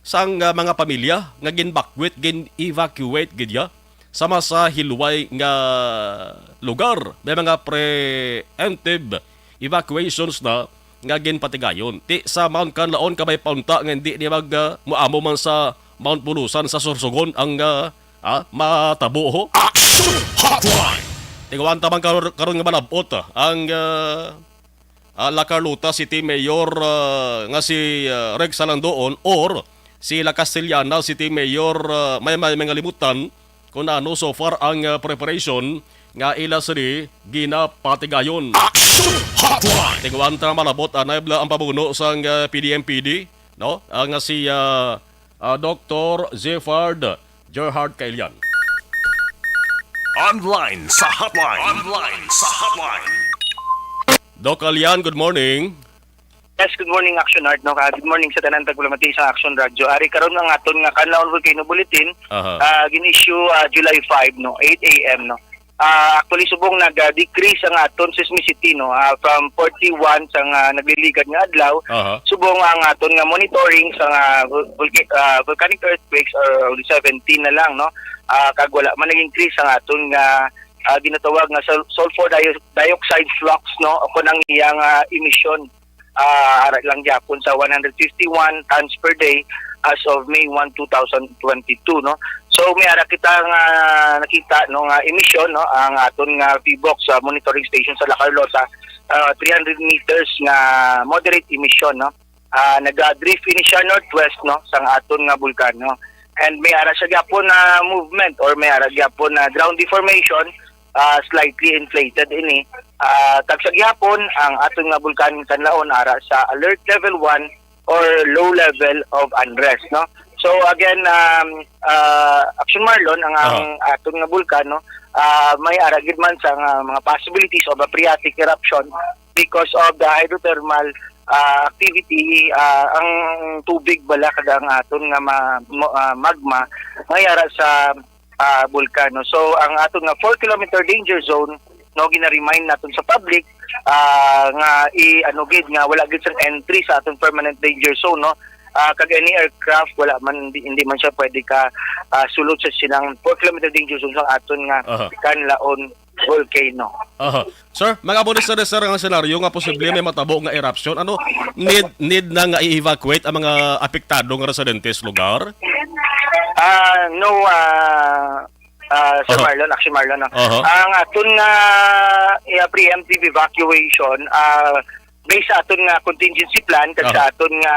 sang, ah, mga pamilya nga ginbakwit, gin-evacuate gid ya sama sa hilway nga lugar. May mga preemptive evacuations na nga ginpatigayon. Ti sa Mount Kanlaon, kabay pa unta nga hindi ni mag, ah, muamo man sa Mount Bulusan sa Sorsogon ang, ah, ah, matabo, ho. Action Hotline! Tinguhaan ta man karon, karon nga malab-ot, ah, ang, ah, ah, La Carlota City Mayor, ah, nga si, ah, Rex Salandoon or si La Castellana City Mayor, ah, may, may mga limutan kung ano so far ang, ah, preparation nga ila sini ginapatigayon. Action Hotline! Tinguhaan ta malab-ot, anay bala ang pamuno sang, ah, P D M P D, no? Ah, nga si, ah, ah, Doktor Zefard Gerhard Kailian. Online sa hotline. Online sa hotline. Doc Alian, good morning. Yes, good morning, Action Art, no? Ah, good morning sa tanan tagpalamati sa Action Radio. Ari karon ang aton nga Kanlaon Volcano Bulletin, Aha. ah, gin-issue, ah, July five, no, eight A M, no. Ah, actually, subong nag-decrease ang aton seismicity, no, ah, from forty-one sa nga nagliligad nga adlaw. Aha. Subong ang aton nga monitoring sa nga vul-, vulca-, ah, volcanic earthquakes or seventeen na lang, no. Ah, kag wala man nag-increase ang aton nga, ah, ginatawag nga sul-, sulfur dio-, dioxide flux, no, o kung ang iyang, ah, emission, ah, ara lang gyapon sa one hundred fifty-one tons per day as of May one, two thousand twenty-two, no? So may ara kita nga nakita, no, nga emission, no, ang aton nga PHIVOLCS sa monitoring station sa La Carlota, ah, three hundred meters nga moderate emission, no. Ah, naga-drift ini siya northwest, no, sang aton nga bulkan, no. And may ara siya gyapon na movement or may ara gyapon na ground deformation, ah, slightly inflated ini. Ah, kag sa gihapon, ang aton nga bulkan Kanlaon ara sa alert level one or low level of unrest, no? So again, um, uh, Action Marlon, ang, ang aton nga bulkan, no, uh, may ara gid man sa nga mga possibilities of a phreatic eruption because of the hydrothermal uh, activity, uh, ang tubig bala kag ang aton nga ma- mo- uh, magma may ara sa ah, bulkan, no? So ang aton nga four kilometer danger zone, no, gina-remind naton sa public, ah, nga i ano gid nga wala gid sang entry sa aton permanent danger zone, no. Ah, kag any aircraft wala man, hindi, hindi man siya pwede ka ah, sulod sa sinang four kilometer danger zone sa aton nga Aha. Kanlaon volcano. Aha. Sir, mga amo ni sir, sir, ang senaryo nga posible may matabo nga eruption. Ano, need need na nga i-evacuate ang mga apektado nga residente sa lugar? Ah, no, ah, ah, Sir Aha. Marlon, Action Marlon, no? Aha. Ang aton nga iya preemptive evacuation, ah, based sa aton nga contingency plan kag Aha. sa aton nga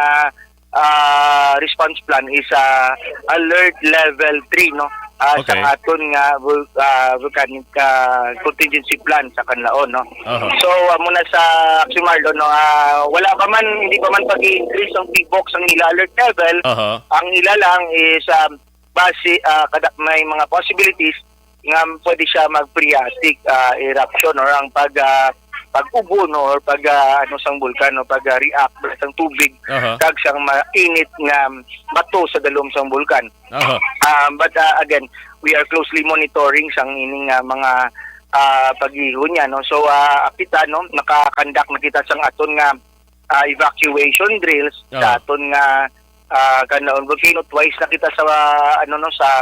ah, response plan is ah, alert level three, no? Ah, Okay. Sa aton nga vul- ah, volcanic ah, contingency plan sa Kanlaon, no? Aha. So amo na sa Action Marlon, no, ah, wala pa man, hindi pa man pag-increase ang PHIVOLCS ang ila alert level. Aha. Ang ila lang is ah, base ah, kada may mga possibilities nga pwede siya mag-phreatic ah, eruption or ang pag ah, pag-ubo, no, or pag ah, ano sang bulkan, no, pag ah, react sang tubig Aha. Kag sang mainit nga bato sa dalom sang bulkan. Aha. Ah, but ah, again, we are closely monitoring sang ining ah, mga ah, pag-ihon niya, no. So ah, kita, no, nakakandak na kita sang aton nga ah, evacuation drills sa Ah. Aton nga ah, Kanlaon volcano. Twice na kita sa ano, no, sa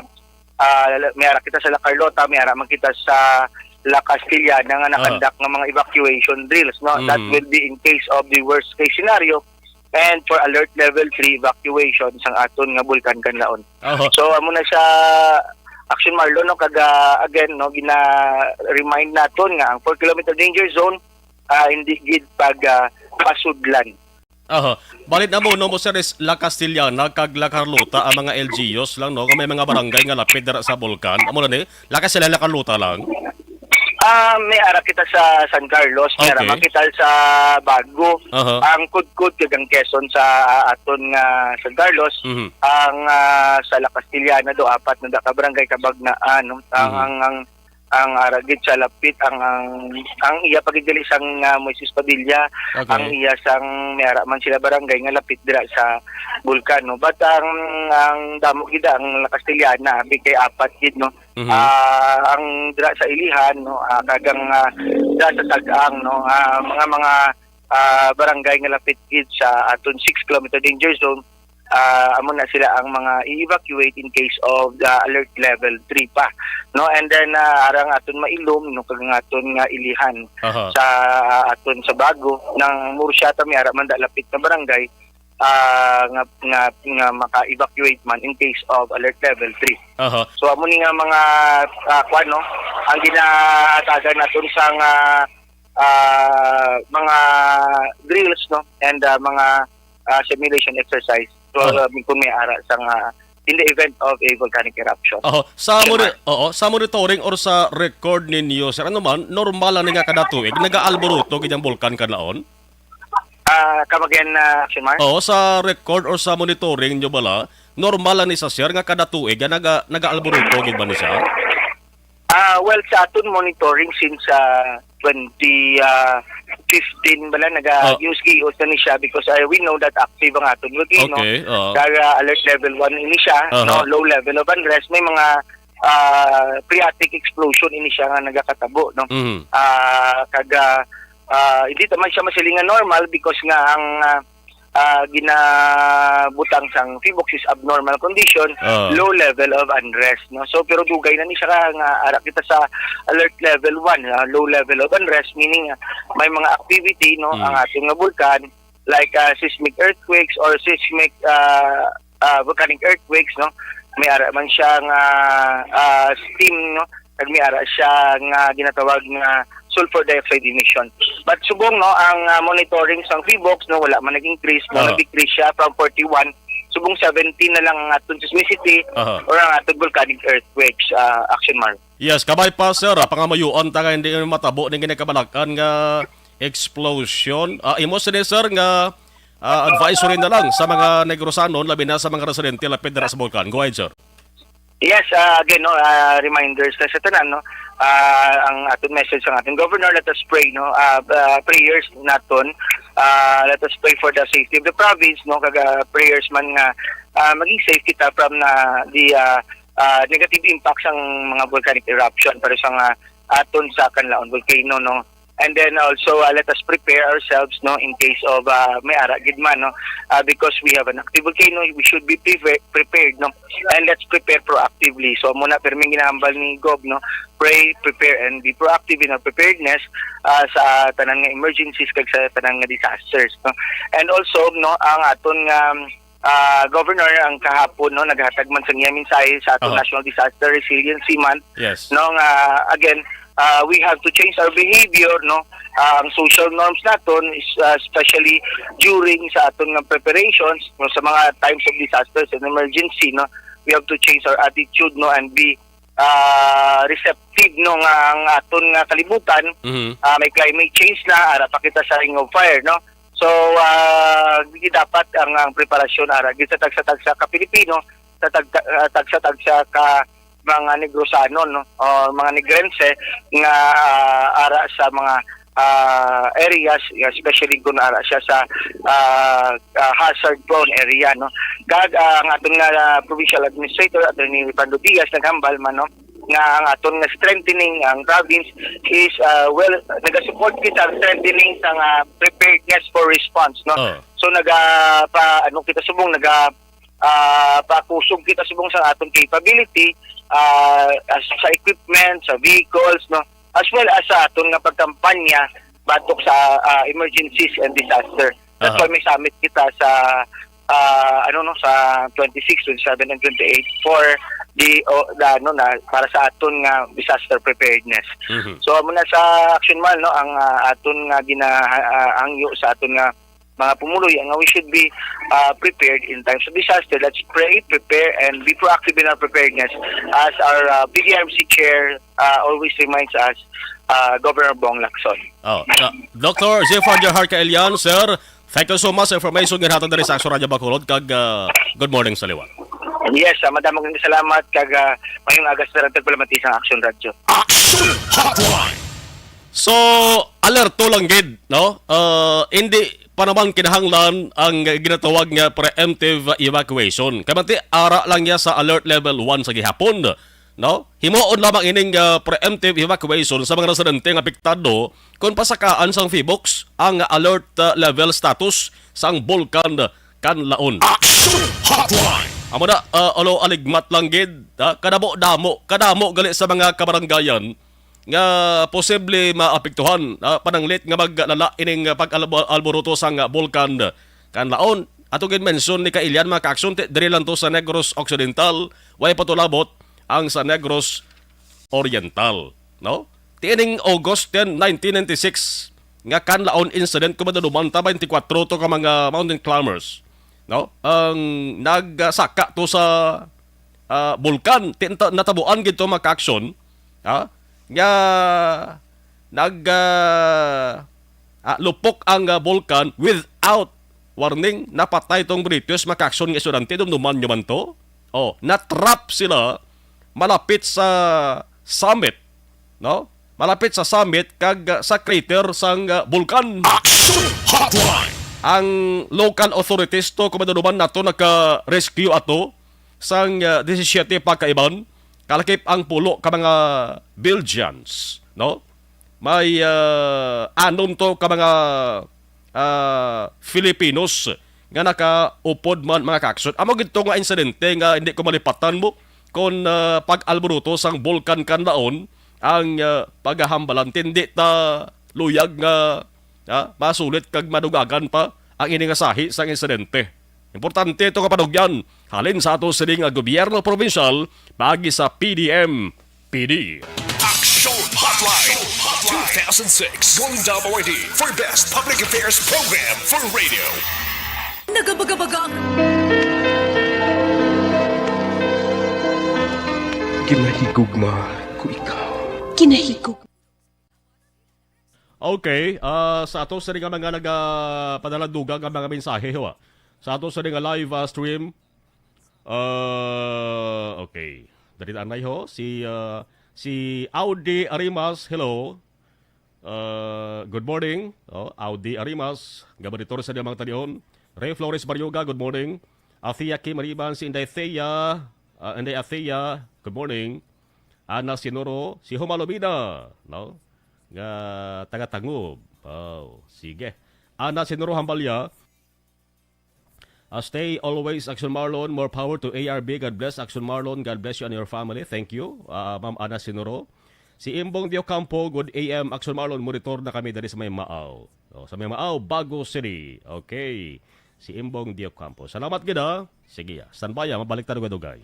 ah, may ara kita sa La Carlota, may ara man kita sa La Castellana nga Ah. Nakandak nga mga evacuation drills, no. That Mm. Will be in case of the worst case scenario and for alert level three evacuation sang aton nga bulkan Kanlaon. Aha. So amo na siya, Action Marlon, no, kag ah, again, no, gina-remind naton nga ang four kilometer danger zone ah, hindi gid pag ah, pasudlan. Aha. Balid na mo, no, mo, sir, is La Castellana kag La Carlota ang mga L G Us lang, no? Kung may mga barangay nga lapit dira sa bulkan. Amo na ni, La Castellana, La Carlota lang. Ah, may ara kita sa San Carlos, may ara Okay. man kita sa Bago. Aha. Ang Kudkod kag ang Quezon sa ah, aton nga San Carlos, Mhm. Ang ah, sa La Castellana do apat na da ka barangay kabagnaan, no? Ang Mhm. ang ang ang ara gid sa lapit ang ang, ang iya pa gid diri sang ah, Moises Padilla, Okay. Ang iya sang may ara man sila barangay nga lapit dira sa bulkan, no. But ang ang damo gid ang La Castellana abi kay apat gid, no. Mhm. Ah, ang dira sa Ilihan, no, ah, kag ang ah, dira sa Tag-ang, no, ah, mga mga ah, barangay nga lapit gid sa aton six kilometer danger zone, ah, amo na sila ang mga i-evacuate in case of the alert level three pa, no. And then ah, arang aton Mailom, no, kag ang aton nga Ilihan Aha. Sa aton sa Bago, nang Mursyata may ara man da lapit na barangay ah, nga nga nga maka-evacuate man in case of alert level three. Aha. So amo ni nga mga ah, kwan, no, ang ginatagan naton sa nga ah, mga drills, no, and ah, mga ah, simulation exercise. So Oh. ah, kung may ara sa nga in the event of a volcanic eruption. Oho, sa Sir moni-, Mar. Oo, sa monitoring or sa record ninyo, sir, ano man, normal lang ni nga kada tuig nagaalburuto gid ang bulkan Kanlaon? Ah, come again, ah, Action Mar? Oo, sa record or sa monitoring nyo bala, normal lang ni sa, sir, nga kada tuig nga naga-, nagaalburuto gid ba ni siya? Ah, well, sa aton monitoring since ah, twenty ah, fifteen bala, naga Oh. news gios na ni siya because ah, we know that active ang aton volcano. Okay, oo. Kaya alert level one ini siya, Aha. no, low level of unrest, may mga ah, phreatic explosion ini siya nga nagakatabo, no. Mhm. Ah, kag ah, ah, hindi ta man siya masiling nga normal because nga ang ah, ah, ginabutang sang PHIVOLCS is abnormal condition, Ah. Low level of unrest, no. So pero dugay na ni siya ka nga ara kita sa alert level one, ah, low level of unrest, meaning ah, may mga activity, no, Mm. ang ating nga bulkan like ah, seismic earthquakes or seismic ah, ah, volcanic earthquakes, no. may ara man siya nga, ah, steam, no? Kag may ara siya nga ginatawag nga sulfur dioxide emission. But subong, no, ang, ah, monitoring sang PHIVOLCS, no, wala man nag-increase, no, Ah. nag-decrease siya from forty-one, subong seventeen na lang ang aton seismicity Aha. or ang aton volcanic earthquakes, ah, Action Mar. Yes, kabay pa, sir, ah, pangamayuan ta nga hindi matabo ning ginakabalakan nga explosion. Ah, imo sini, sir, nga, ah, advisory na lang sa mga Negrosanon, labi na sa mga residente lapit dira sa bulkan. Go ahead, sir. Yes, ah, again, no, ah, reminders na sa tanan, no. Ah, ang aton message sa ating governor, let us pray, no. Ah, ah, prayers naton. Ah, let us pray for the safety of the province, no. Kag, ah, prayers man nga, ah, maging safe kita from na the, ah, ah, negative impacts sang mga volcanic eruption, pero sa nga aton sa Canlaon volcano, no. And then also, uh, let us prepare ourselves, no, in case of, uh, may ara gid man, no. Uh, because we have an active volcano, we should be preve- prepared, no. And let's prepare proactively. So, muna, pirming ginahambal ni Gob, no, pray, prepare, and be proactive in our preparedness, uh, sa tanan nga emergencies kag sa tanan nga disasters, no. And also, no, ang aton nga, um, uh, Governor, ang kahapon, no, naghatag man sa niya mensahe sa aton Aha. National Disaster Resiliency Month, Yes. no, nga, again, uh, we have to change our behavior, no. Uh, ang social norms naton is, uh, especially during sa aton nga preparations, no, sa mga times of disasters and emergency, no, we have to change our attitude, no, and be, uh, receptive, no, nga ang aton nga kalibutan, Mhm. uh, may climate change na, ara pa kita sa Ring of Fire, no. So, uh, dapat ang, ang preparasyon ara gid sa tagsa-tagsa ka Pilipino, sa tagta- uh, tagsa-tagsa ka mga Negrosanon, no, o mga Negrense nga, ah, ara sa mga, ah, areas, especially kung ara siya sa, ah, ah, hazard prone area, no. Kag, ah, ang aton nga, ah, provincial administrator, Attorney Ripando Diaz, naghambal man, no, nga ang aton nga strengthening ang province is, ah, well, nagasupport kita strengthening sa nga preparedness for response, no. Oh. So, naga pa ano kita subong, naga ah, pakusog kita subong sa aton capability, ah, as, sa equipment, sa vehicles, no, as well as sa aton nga pagkampanya batok sa, ah, emergencies and disaster. That's Aha. why may summit kita sa, ah, ano, no, sa twenty-six, twenty-seven, and twenty-eight for the, o, the, ano, na, para sa aton nga disaster preparedness. Mhm. So, amo na sa Action Mar, no, ang, ah, aton nga gina-, ah, hangyo sa aton nga mga pumuluyo nga we should be, uh, prepared in times of disaster. Let's pray, prepare, and be proactive in our preparedness, as our, uh, B D R M C chair, uh, always reminds us, uh, Governor Bong Lacson. Oh, uh, Doctor Zephyr Jahar Kaelian, sir, thank you so much sa information nga hatag diri sa Action Radio Bacolod, kag, uh, good morning sa liwat. Yes, uh, madamong salamat, kag, uh, mayong aga sa tanan tagpalamati sa Action Radio. Action Hotline. So, alerto lang gid, no? Uh, hindi pa naman kinahanglan ang ginatawag nga preemptive evacuation. Kay manti, ara lang niya sa alert level one sa gihapon, no? Himuon lamang ining, uh, preemptive evacuation sa mga residente nga apektado kung pasakaan sang PHIVOLCS ang alert, uh, level status sang Bulkan Kanlaon. Action Hotline. Amo na, uh, alo aligmat lang gid, ha? Kadamo-damo, kadamo gali sa mga kabarangayan nga posible maapektuhan, ah, pananglit nga maglala ining, ah, pag-albo-, alboroto sang, ah, Bulkan Kanlaon. Ato gid mention ni Kailian, mga ka-action, ti-, diri lang to sa Negros Occidental, way pa to labot ang sa Negros Oriental, no? Ti ining August ten, nineteen ninety-six, nga Kanlaon incident, kung madaduman ta, twenty-four to ka mga mountain climbers, no? Ang nagsaka to sa, ah, bulkan. Ti-, nata-, natabuan gid to, mga ka-action, ha? Nga nag, ah, ah, lupok ang, ah, bulkan without warning. Napatay tong British, mga ka-action, nga estudyante. Dumduman nyo man to? Oh, na-trap sila malapit sa summit, no? Malapit sa summit kag, ah, sa crater sang, ah, bulkan. Action Hotline. Ang local authorities to, kung madaduman nato, naka-rescue ato sang, ah, disisiete pa ka iban, kalakip ang pulo ka mga Belgians, no? May, ah, anom to ka mga, ah, Filipinos nga nakaupod man, mga ka-action. Amo gid to nga insidente nga hindi ko malipatan mo kon, ah, pag-alboroto sang Bulkan Kanlaon ang, ah, paghahambalan. Ti hindi ta luyag nga, ah, masulit kag madugagan pa ang ini nga sahi sang insidente. Importante ito nga panugyan halin sa ato sini nga gobyerno probinsyal paagi sa P D M P D. Action Hotline two thousand six, Golden Dove Awardee for Best Public Affairs Program for Radio. Nagabaga-baga ang Ginahigugma ko ikaw. Ginahigugma. Okay, ah, sa ato sa nga mga nagapadala dugang nga mga mensahe, ho, ah. Sa ato sa nga live, ah, stream, ah, okay. Dali na anay, ho. Si, ah, si Audi Arimas, hello. Ah, good morning. Oh, Audi Arimas, nga monitor sa mga talion. Ray Flores Baryoga, good morning. Athea Kim Ariban, si Inday Thea, ah, Inday Athea, good morning. Ana Sinuro, si Homa Lubida, no? Nga taga Tangub. Oh, sige. Ana Sinuro Hambalya, ah, stay always, Action Marlon. More power to A R B. God bless, Action Marlon. God bless you and your family. Thank you, ah, Ma'am Ana Sinuro. Si Imbong Diocampo, good A M, Action Marlon. Monitor na kami dali sa may Maaw. Oh, sa may Maaw, Bago City. Okay. Si Imbong Diocampo. Salamat gid, ha. Sige, ah. Standby, ah. Mabalik ta dugay-dugay.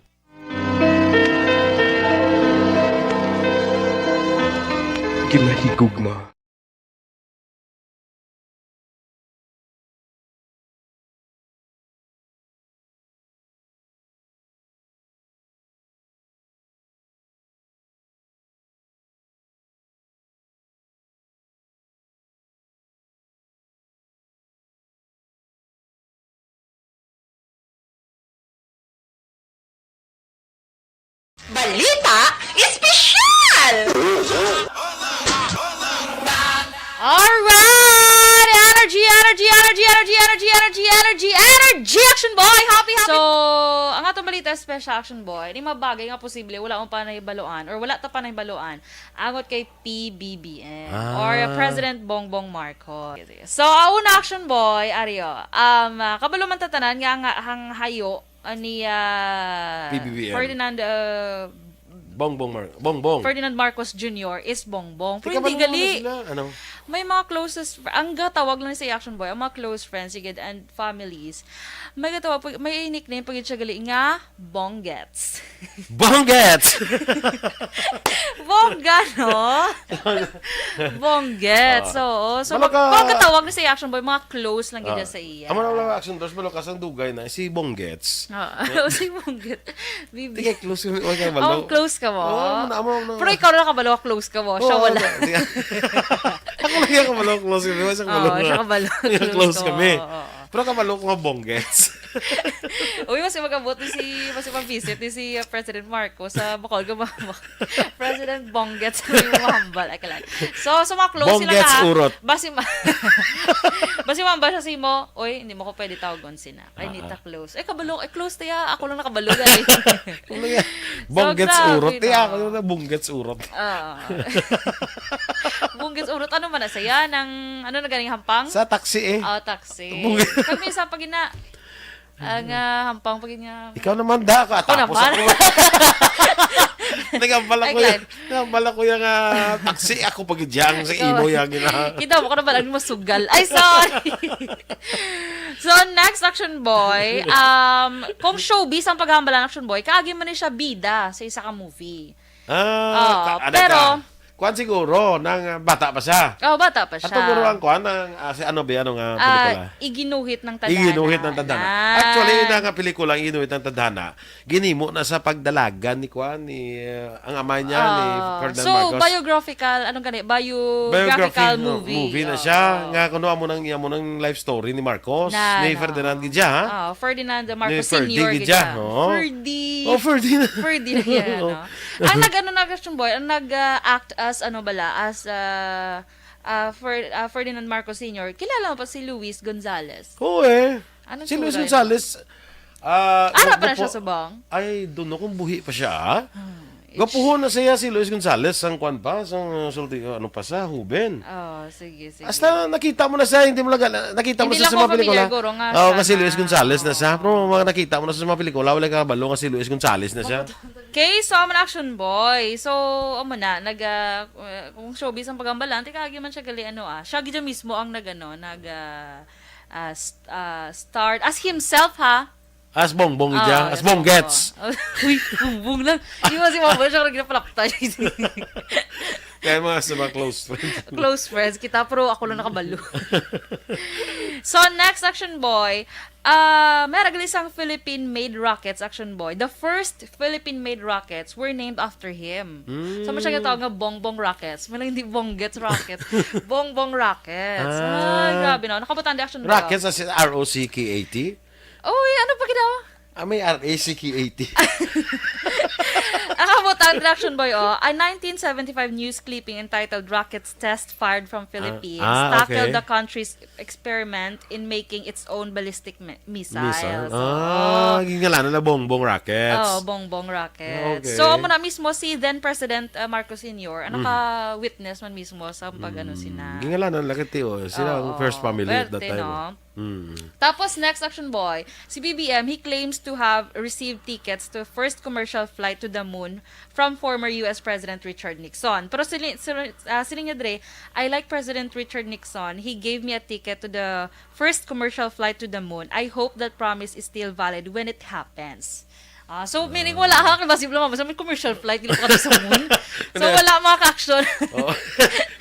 Ginahigugma. Balita Espesyal! Alright! Energy, energy, energy, energy, energy, energy, energy, energy, Action Boy! Happy, happy! So, ang atong balita special, Action Boy, ni mabagay nga posible wala mo pa nahibaluan or wala ta pa nahibaluan angot kay P B B M Ah. or President Bongbong Marcos. So, ang una, Action Boy, Ario, um, ah, kabalo man ta tanan nga ang, ang hayo, ah, ni, ah, P B B M. Ferdinand, ah, Bongbong Mar-, Bongbong. Ferdinand Marcos Junior is Bongbong. Pero Tika, hindi gali. Sila? Ano? May mga closest fr-, ang gatawag lang sa Action Boy, ang mga close friends, sigid, and families. May gatawag, pag-, may nickname pag siya gali nga Bonggets. Bonggets! Bongga, no? Bonggets, Ah. oo. So, Balo mag-, ka mga gatawag na sa Action Boy, mga close lang gid Ah. sa iya. Amo na lang Action Boy, balo ka sang dugay na, si Bonggets. Oo. Si Bonggets. Bibi. Tika, close kami. Wala ka balo. Oh, close ka mo? Oo, amo na, amo na. Pero ikaw na kabalo, close ka mo. Siya Oo, wala. Tika. Ako lang yung kabalo, close kami. Wala siyang Oo, kabalo nga. Siya kabalo. Close Close ka mo. kami. Oo, oo. Pero kabalo ko nga Bonggets. Uy, mas magabot ni si, mas mag-visit ni si, uh, President Marcos sa Bacolod, President Bonggets ang imong hambal. Ay, kalan. So, so mga close sila Bonggets na. Urot. Basi ma-, basi mambal siya sa imo, "Oy, hindi mo ko pwede tawagon sina. Kay Ah, hindi ta ah. close." Eh, kabalo, eh, close ta ya. Ako lang nakabalo, gali. Ano yan? So, Bonggets grabe, urot. no? Tiya, ako yung na Bonggets urot. Oo. Bonggets urot. Ano man na saya? Nang, ano na ganing hampang? Sa taxi eh. Oh, taxi. Bonggets. Kami sa pagina. Ang, ah, hampang pag niya. Ikaw naman, da, Ako katapos naman. ako. Nagambala Ay, ko yan. Glenn. Nagambala ko yung, ah, taxi. Ako pag diyang sa Ikaw. imo yung gina. Kita mo ko na ba lang masugal? Ay, sorry. So, next, Action Boy. Um, kung showbiz ang paghambalan, Action Boy, kaagi man ni siya bida sa isa ka movie. Ah, Oo, ka-, ano pero ka? Kuwan siguro, nang, ah, bata pa siya. Oh, bata pa siya. Ato guro ang kuwan, ang, ah, si ano ba, ano nga Ah, pelikula? Iginuhit ng Tadhana. Iginuhit ng Tadhana. Ah. Actually, ina nga pelikula, ang Iginuhit ng Tadhana, ginimo na sa pagdalagan ni kuwan, ni, ah, ang amay niya, ni Ah. Ferdinand So, Marcos. biographical, anong gani? Biographical Biography, no, movie. movie na siya. Oo. Nga, kuno amo nang, amo nang life story ni Marcos, Na, ni na. Ferdinand gid siya, ha? Ah, Ferdinand Ni Marcos Ferdy Senior gid gid siya, siya. oo. Ferdy. Oh, Ferdy na. Ferdy na yan, Oo. no? Ang nag-ano na, Action Boy, ang nag, ah, act as, ano bala, as, ah, ah, Fer-, ah, Ferdinand Marcos Senior, kilala mo pa si Luis Gonzalez? Oo, eh. Anong Si Luis sulay? Gonzalez, ah, Ara pa na gwapo-, siya subong? I don't know kung buhi pa siya, ah. Hmm. Gwapuhon na siya si Luis Gonzalez, sang kwan pa, sang, uh, sulti-, ano pa sa, huben. Oh, sige, sige. Hasta nakita mo na siya, hindi mo lang, nakita mo Hindi na lang siya sa ko mga pelikula. familiar, guro, nga Oo, siya nga si Luis na, Gonzalez na oo. siya. Pero mga nakita mo na sa mga pelikula, wala ka kabalo nga si Luis Gonzalez na siya. Okay, so, ang Action Boy. So, amo na, nag, ah, uh, kung showbiz ang pagambalan, tika, agi man siya gali, ano, ah. Siya gid mismo ang nag, ano, nag, ah, ah, st-, ah, starred as himself, ha? As Bongbong Ah, siya, as yes, Bongbong. Bongets. Uy, Bongbong lang. Di ba si Bongbong siya, parang ginapalapta siya. Kaya mga sa mga close friends. Close friends kita, pero ako lang nakabalo. So, next, Action Boy, ah, may gali sang Philippine-made rockets, Action Boy. The first Philippine-made rockets were named after him. So, mo siya Mm. ginatawag nga Bongbong Rockets. Wala, hindi Bonggets Rockets. Bongbong Rockets. Ah. Ay, grabe, no? Nakabutan di, Action Boy, oh. Rockets as in R O C K A T? Uy, ano pa ginawa? Ah, may R A C K A T. Ang kabutan, Action Boy, oh. A nineteen seventy-five news clipping entitled Rockets Test Fired from Ah, Philippines ah, tackled okay. the country's experiment in making its own ballistic mi-, missiles. Missile. Oh. Ah, gingalanan na Bongbong Rockets. Oh, Bongbong Rockets. Okay. So, amo na mismo si then President, uh, Marcos Senior, ang Mm. naka-witness man mismo sa pag-ano Mm. sina. Gingalanan lang kay Tio, sila ang Oo, first family at that pwerte, time. No? Mm. Tapos, next, Action Boy, si B B M, he claims to have received tickets to first commercial flight to the moon from former U S President Richard Nixon. Pero sili-, sili-, ah, siling niya dre, "I like President Richard Nixon. He gave me a ticket to the first commercial flight to the moon. I hope that promise is still valid when it happens." Ah, so, meaning wala, ha? Kay basi lang, basta may commercial flight, dili pa kami sa moon. So, Ano? wala, mga ka-action. Oh.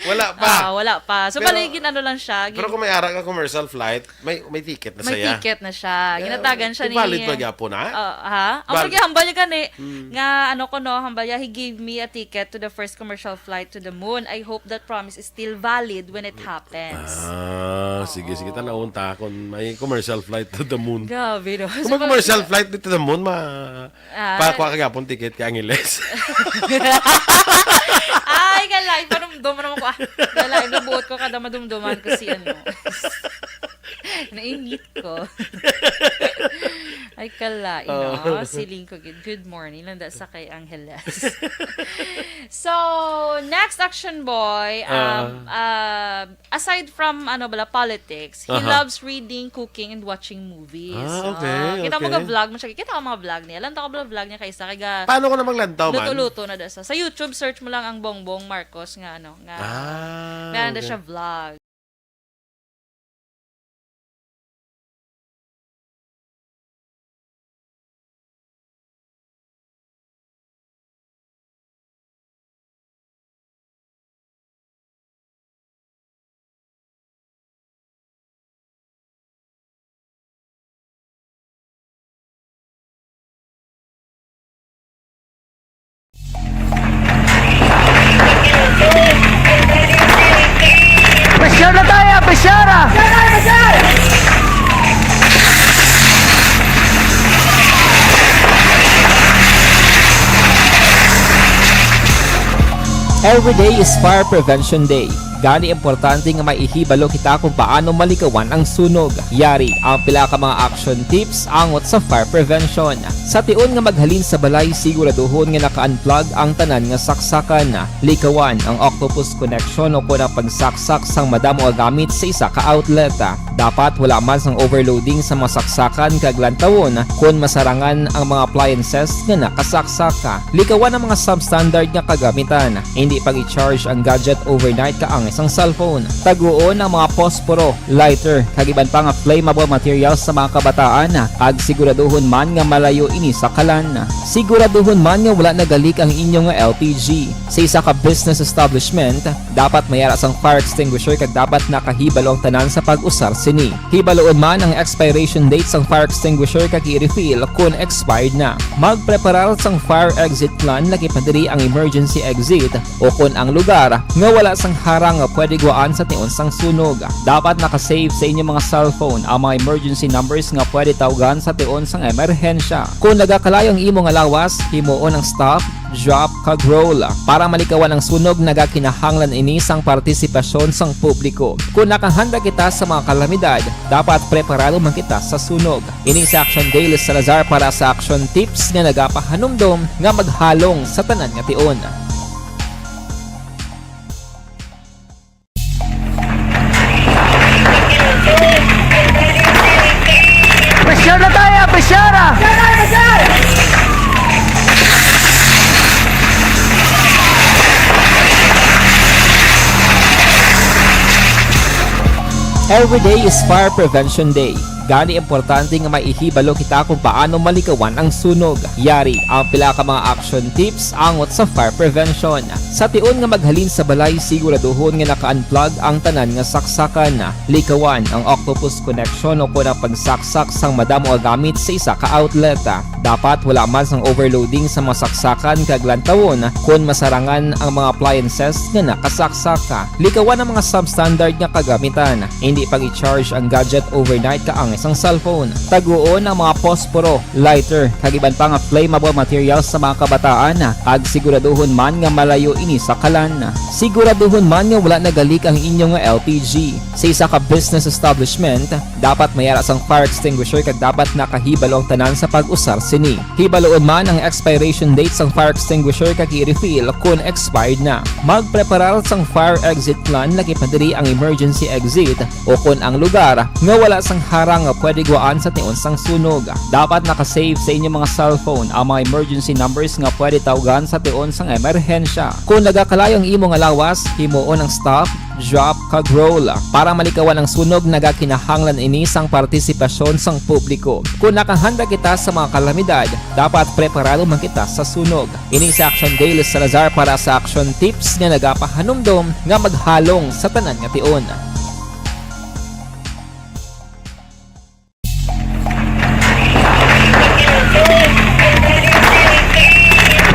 Wala pa. Ah, wala pa. So, Pero, bali, gin-ano lang siya, pero gin- kung may ara ka commercial flight, may, may ticket na May saya. ticket na siya. Eh, Ginatagan siya ni invalid pa gyapon, ha? Ah, ha? Ang Val- pagkihambal niya gani, Hmm. nga, ano ko, no, hambal niya, he gave me a ticket to the first commercial flight to the moon. I hope that promise is still valid when it happens. Ah, sige, sige. Oo. Tanawon ta kung may commercial flight to the moon. Grabe, no? Kung may So, commercial flight to the moon, ma-, Ah. pakuha ka gyapon ticket kay Angeles. Ay, kala, ipanumdum naman ko, ah. Kala, nabuot ko kada madumduman ko si ano. Nainit ko. Ay, kala, ino, Oh. siling ko, good, good morning, landa sa kay Angeles. So, next, Action Boy, um, Ah. uh, aside from, ano bala, politics, he Aha. loves reading, cooking, and watching movies. Ah, okay, Ah, kita mo okay. ka vlog mo siya. Kita ko mga vlog niya. Lang ta ko vlog niya kay isa kay ga Paano ko na maglantaw man? luto-luto na da sa. Sa YouTube, search mo lang ang Bongbong Marcos nga, ano, nga, Ah, nga na okay. siya vlog. Pressure na tayo, pressure! Every day is Fire Prevention Day. Gani, importante nga may ihibalo kita kung paano malikawan ang sunog. Yari ang pila ka mga action tips angot sa fire prevention. Sa tion nga maghalin sa balay, siguraduhon nga naka-unplug ang tanan nga saksakan. Likawan ang octopus connection o kon ang pagsaksak sang madamo nga gamit sa isa ka outlet. Dapat wala man sang overloading sa mga saksakan kag lantawon kon masarangan ang mga appliances nga nakasaksak. Likawan ang mga substandard nga kagamitan. Hindi pag-i-charge ang gadget overnight kaangay sang cellphone. Taguon ang mga posporo, lighter, kag iban pa nga flammable materials sa mga kabataan, kag siguraduhon man nga malayo ini sa kalan. Siguraduhon man nga wala nagalik ang inyo nga L P G. Sa isa ka business establishment, dapat may ara sang fire extinguisher kag dapat nakahibalo ang tanan sa pag-usar sini. Hibaloon man ang expiration date sang fire extinguisher kag i-refill kon expired na. Magpreparar sang fire exit plan, lakip na diri ang emergency exit o kon ang lugar nga wala sang harang nga pwede guwaan sa tion sang sunog. Dapat naka-save sa inyo mga cellphone ang mga emergency numbers nga pwede tawgan sa tion sang emerhensya. Kon nagakalayo ang imo nga lawas, himuon ang stop, drop, kag roll. Para malikawan ang sunog, nagakinahanglan ini sang partisipasyon sang publiko. Kon nakahanda kita sa mga kalamidad, dapat preparado man kita sa sunog. Ini si Action Dale Salazar para sa Action Tips nga nagapahanumdom nga maghalong sa tanan nga tion. Pressure na tayo, pressure! Every day is Fire Prevention Day. Gani, importante nga may ihibalo kita kung paano malikawan ang sunog. Yari ang pila ka mga action tips angot sa fire prevention. Sa tion nga maghalin sa balay, siguraduhon nga naka-unplug ang tanan nga saksakan. Likawan ang octopus connection o kon ang pagsaksak sang madamo nga gamit sa isa ka outlet. Dapat wala man sang overloading sa mga saksakan kag lantawon kon masarangan ang mga appliances nga nakasaksak. Likawan ang mga substandard nga kagamitan. Hindi pag-i-charge ang gadget overnight kaangay sang cellphone. Taguon ang mga posporo, lighter, kag iban pa nga flammable materials sa mga kabataan, kag siguraduhon man nga malayo ini sa kalan. Siguraduhon man nga wala nagalik ang inyo nga L P G. Sa isa ka business establishment, dapat may ara sang fire extinguisher kag dapat nakahibalo ang tanan sa pag-usar sini. Hibaluon man ang expiration date sang fire extinguisher kag i-refill kon expired na. Magpreparar sang fire exit plan, lakip na diri ang emergency exit o kon ang lugar nga wala sang harang nga pwede gwaan sa tion sang sunog. Dapat naka-save sa inyo mga cellphone ang mga emergency numbers nga pwede tawgan sa tion sang emerhensya. Kon nagakalayo ang imo nga lawas, himuon ang stop, drop, kag roll. Para malikawan ang sunog, nagakinahanglan ini sang partisipasyon sang publiko. Kon nakahanda kita sa mga kalamidad, dapat preparado man kita sa sunog. Ini si Action Dale Salazar para sa Action Tips nga nagapahanumdom nga maghalong sa tanan nga tion.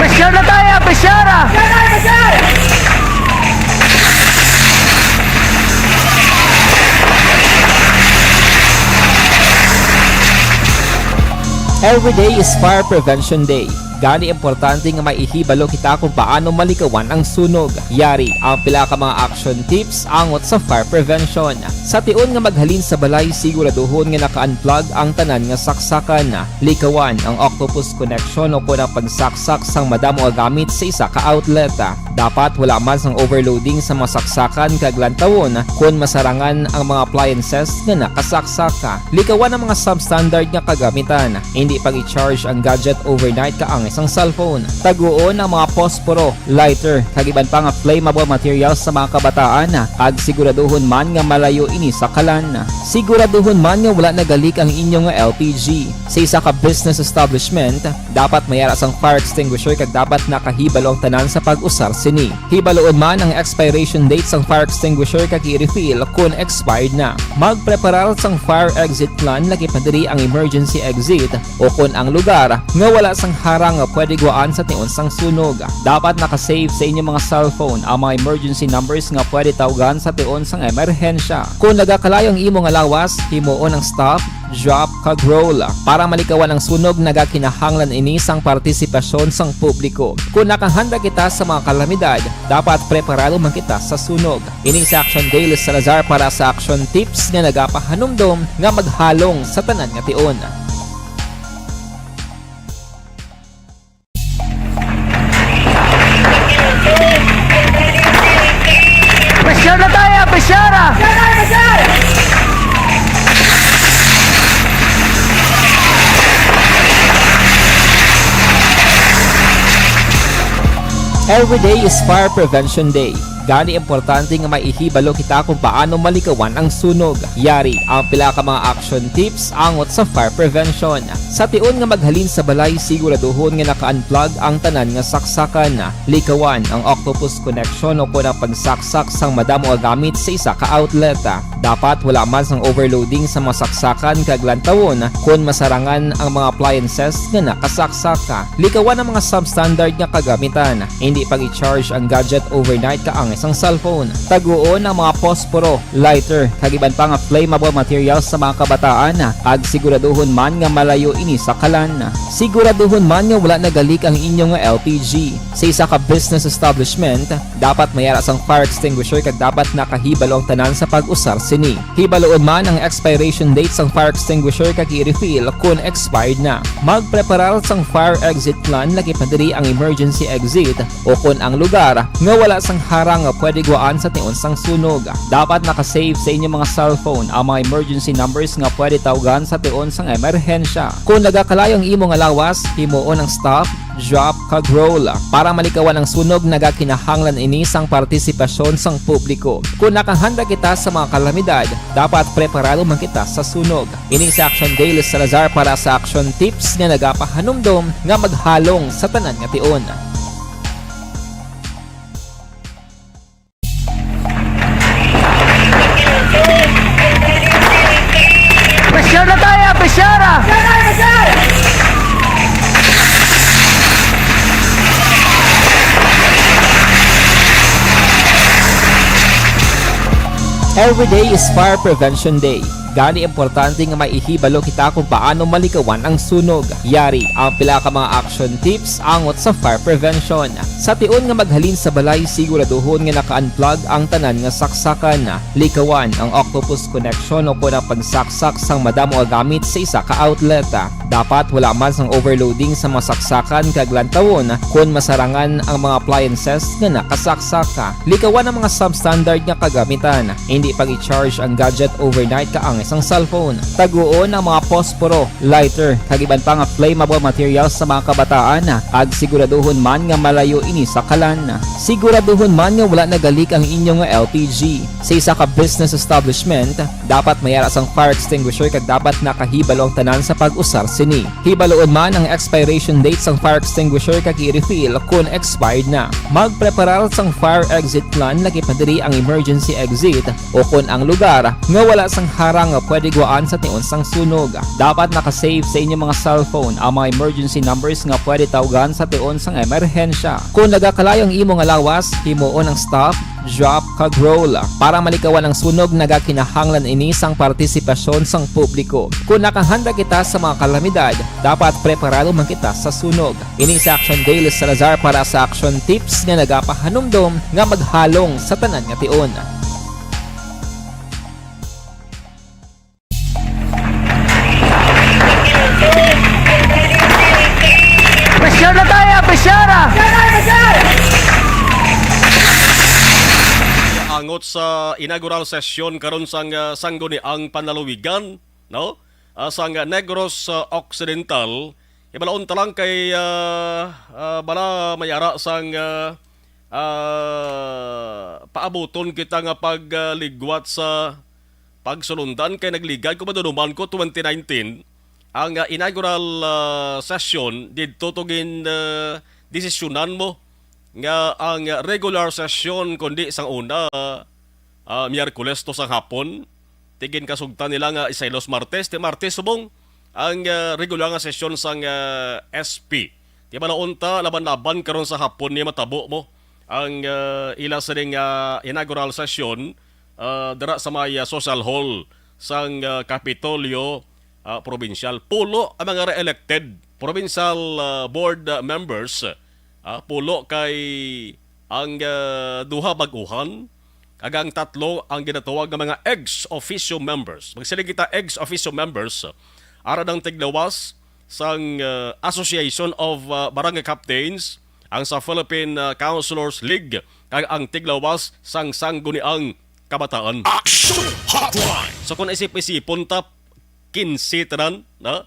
Presyar na tayo! Presyar! Every day is Fire Prevention Day. Gani, importante nga may ihibalo kita kung paano malikawan ang sunog. Yari ang pila ka mga action tips angot sa fire prevention. Sa tion nga maghalin sa balay, siguraduhon nga naka-unplug ang tanan nga saksakan. Likawan ang octopus connection o kon ang pagsaksak sang madamo nga gamit sa isa ka outlet. Dapat wala man sang overloading sa mga saksakan kag lantawon kon masarangan ang mga appliances nga nakasaksak. Likawan ang mga substandard nga kagamitan. Hindi pag-i-charge ang gadget overnight kaangay sang cellphone. Taguon ang mga posporo, lighter, kag iban pa nga flammable materials sa mga kabataan, kag siguraduhon man nga malayo ini sa kalan. Siguraduhon man nga wala nagalik ang inyo nga L P G. Sa isa ka business establishment, dapat may ara sang fire extinguisher kag dapat nakahibalo ang tanan sa pag-usar sini. Hibaluon man ang expiration date sang fire extinguisher kag i-refill kon expired na. Magpreparar sang fire exit plan, lakip na diri ang emergency exit o kon ang lugar nga wala sang harang nga pwede gwaan sa tion sang sunog. Dapat naka-save sa inyo mga cellphone ang mga emergency numbers nga pwede tawgan sa tion sang emerhensya. Kon nagakalayo ang imo nga lawas, himuon ang stop, drop, kag roll. Para malikawan ang sunog, nagakinahanglan ini sang partisipasyon sang publiko. Kon nakahanda kita sa mga kalamidad, dapat preparado man kita sa sunog. Ini si Action Dale Salazar para sa Action Tips nga nagapahanumdom nga maghalong sa tanan nga tion. Presyar na tayo! Presyar! Every day is Fire Prevention Day. Gani, importante nga may ihibalo kita kung paano malikawan ang sunog. Yari ang pila ka mga action tips angot sa fire prevention. Sa tion nga maghalin sa balay, siguraduhon nga naka-unplug ang tanan nga saksakan. Likawan ang octopus connection o kon ang pagsaksak sang madamo nga gamit sa isa ka outlet. Dapat wala man sang overloading sa mga saksakan kag lantawon kon masarangan ang mga appliances nga nakasaksak. Likawan ang mga substandard nga kagamitan. Hindi pag-i-charge ang gadget overnight kaangay sang cellphone. Taguon ang mga posporo, lighter, kag iban pa nga flammable materials sa mga kabataan, kag siguraduhon man nga malayo ini sa kalan. Siguraduhon man nga wala nagalik ang inyo nga L P G. Sa isa ka business establishment, dapat may ara sang fire extinguisher kag dapat nakahibalo ang tanan sa pag-usar sini. Hibaluon man ang expiration date sang fire extinguisher kag i-refill kon expired na. Magpreparar sang fire exit plan, lakip na diri ang emergency exit o kon ang lugar nga wala sang harang nga pwede gwaan sa tion sang sunog. Dapat naka-save sa inyong mga cellphone ang mga emergency numbers nga pwede tawgan sa tion sang emerhensya. Kung nagakalayo ang imo nga lawas, himuon ang stop, drop, kag roll. Para malikawan ang sunog, nagakinahanglan ini sang partisipasyon sang publiko. Kung nakahanda kita sa mga kalamidad, dapat preparado man kita sa sunog. Ini si Action Dale Salazar para sa Action Tips nga nagapahanumdom nga maghalong sa tanan nga tion. Pressure na tayo, pressure! Every day is Fire Prevention Day. Gani, importante nga maihibalo kita kung paano malikawan ang sunog. Yari ang pila ka mga action tips angot sa fire prevention. Sa tion nga maghalin sa balay, siguraduhon nga naka-unplug ang tanan nga saksakan. Likawan ang octopus connection o kon ang pagsaksak sang madamo nga gamit sa isa ka outlet. Dapat wala man sang overloading sa mga saksakan kag lantawon kon masarangan ang mga appliances nga nakasaksak. Likawan ang mga substandard nga kagamitan. Hindi pag-i-charge ang gadget overnight kaangay sang cellphone. Taguon ang mga posporo, lighter, kag iban pa nga flammable materials sa mga kabataan, kag siguraduhon man nga malayo ini sa kalan. Siguraduhon man nga wala nagalik ang inyo nga L P G. Sa isa ka business establishment, dapat may ara sang fire extinguisher kag dapat nakahibalo ang tanan sa pag-usar sini. Hibaloon man ang expiration date sang fire extinguisher kag i-refill kon expired na. Magpreparar sang fire exit plan, lakip na diri ang emergency exit o kon ang lugar nga wala sang harang nga pwede gwaan sa tion sang sunog. Dapat naka-save sa inyong mga cellphone ang mga emergency numbers nga pwede tawgan sa tion sang emerhensya. Kung nagakalayo ang imo nga lawas, himuon ang stop, drop, kag roll. Para malikawan ang sunog, nagakinahanglan ini sang partisipasyon sang publiko. Kung nakahanda kita sa mga kalamidad, dapat preparado man kita sa sunog. Ini si Action Dale Salazar para sa Action Tips nga nagapahanumdom nga maghalong sa tanan nga tion. Pressure na tayo, pressure! Angot sa inaugural session karon sang, ah, Sangguniang Panlalawigan, no? Ah, sang Negros, ah, Occidental. Hibaloon ta lang kay, ah, ah, bala may ara sang, ah, ah, paabuton kita nga pagligwat sa pagsulundan kay nagligad, kung maduduman ko, twenty nineteen, ang, ah, inaugural, ah, session didto to gin, ah, desisyonan mo nga ang regular session kundi sang una, ah, Miyerkules to sang hapon. Ti ginkasugtan nila nga isaylos Martes, ti Martes subong ang, ah, regular nga sesyon sang, ah, S P. Ti bala unta laban-laban karon sa hapon ni matabo mo ang, ah, ila sining, ah, inaugural session, ah, dira sa may, ah, social hall sang, ah, Kapitolyo, ah, Probinsyal. Pulo ang mga re-elected provincial, ah, board, ah, members. Ah, pulo kay ang, ah, duha bag-uhan, kag ang tatlo ang ginatawag nga mga ex officio members. Magsiling kita ex officio members, ara ang tiglawas sang, ah, Association of, ah, Barangay Captains, ang sa Philippine, ah, Councilors League, kag ang tiglawas sang Sangguniang Kabataan. Action Hotline! So kung isip-isipon ta, kinse tanan, na?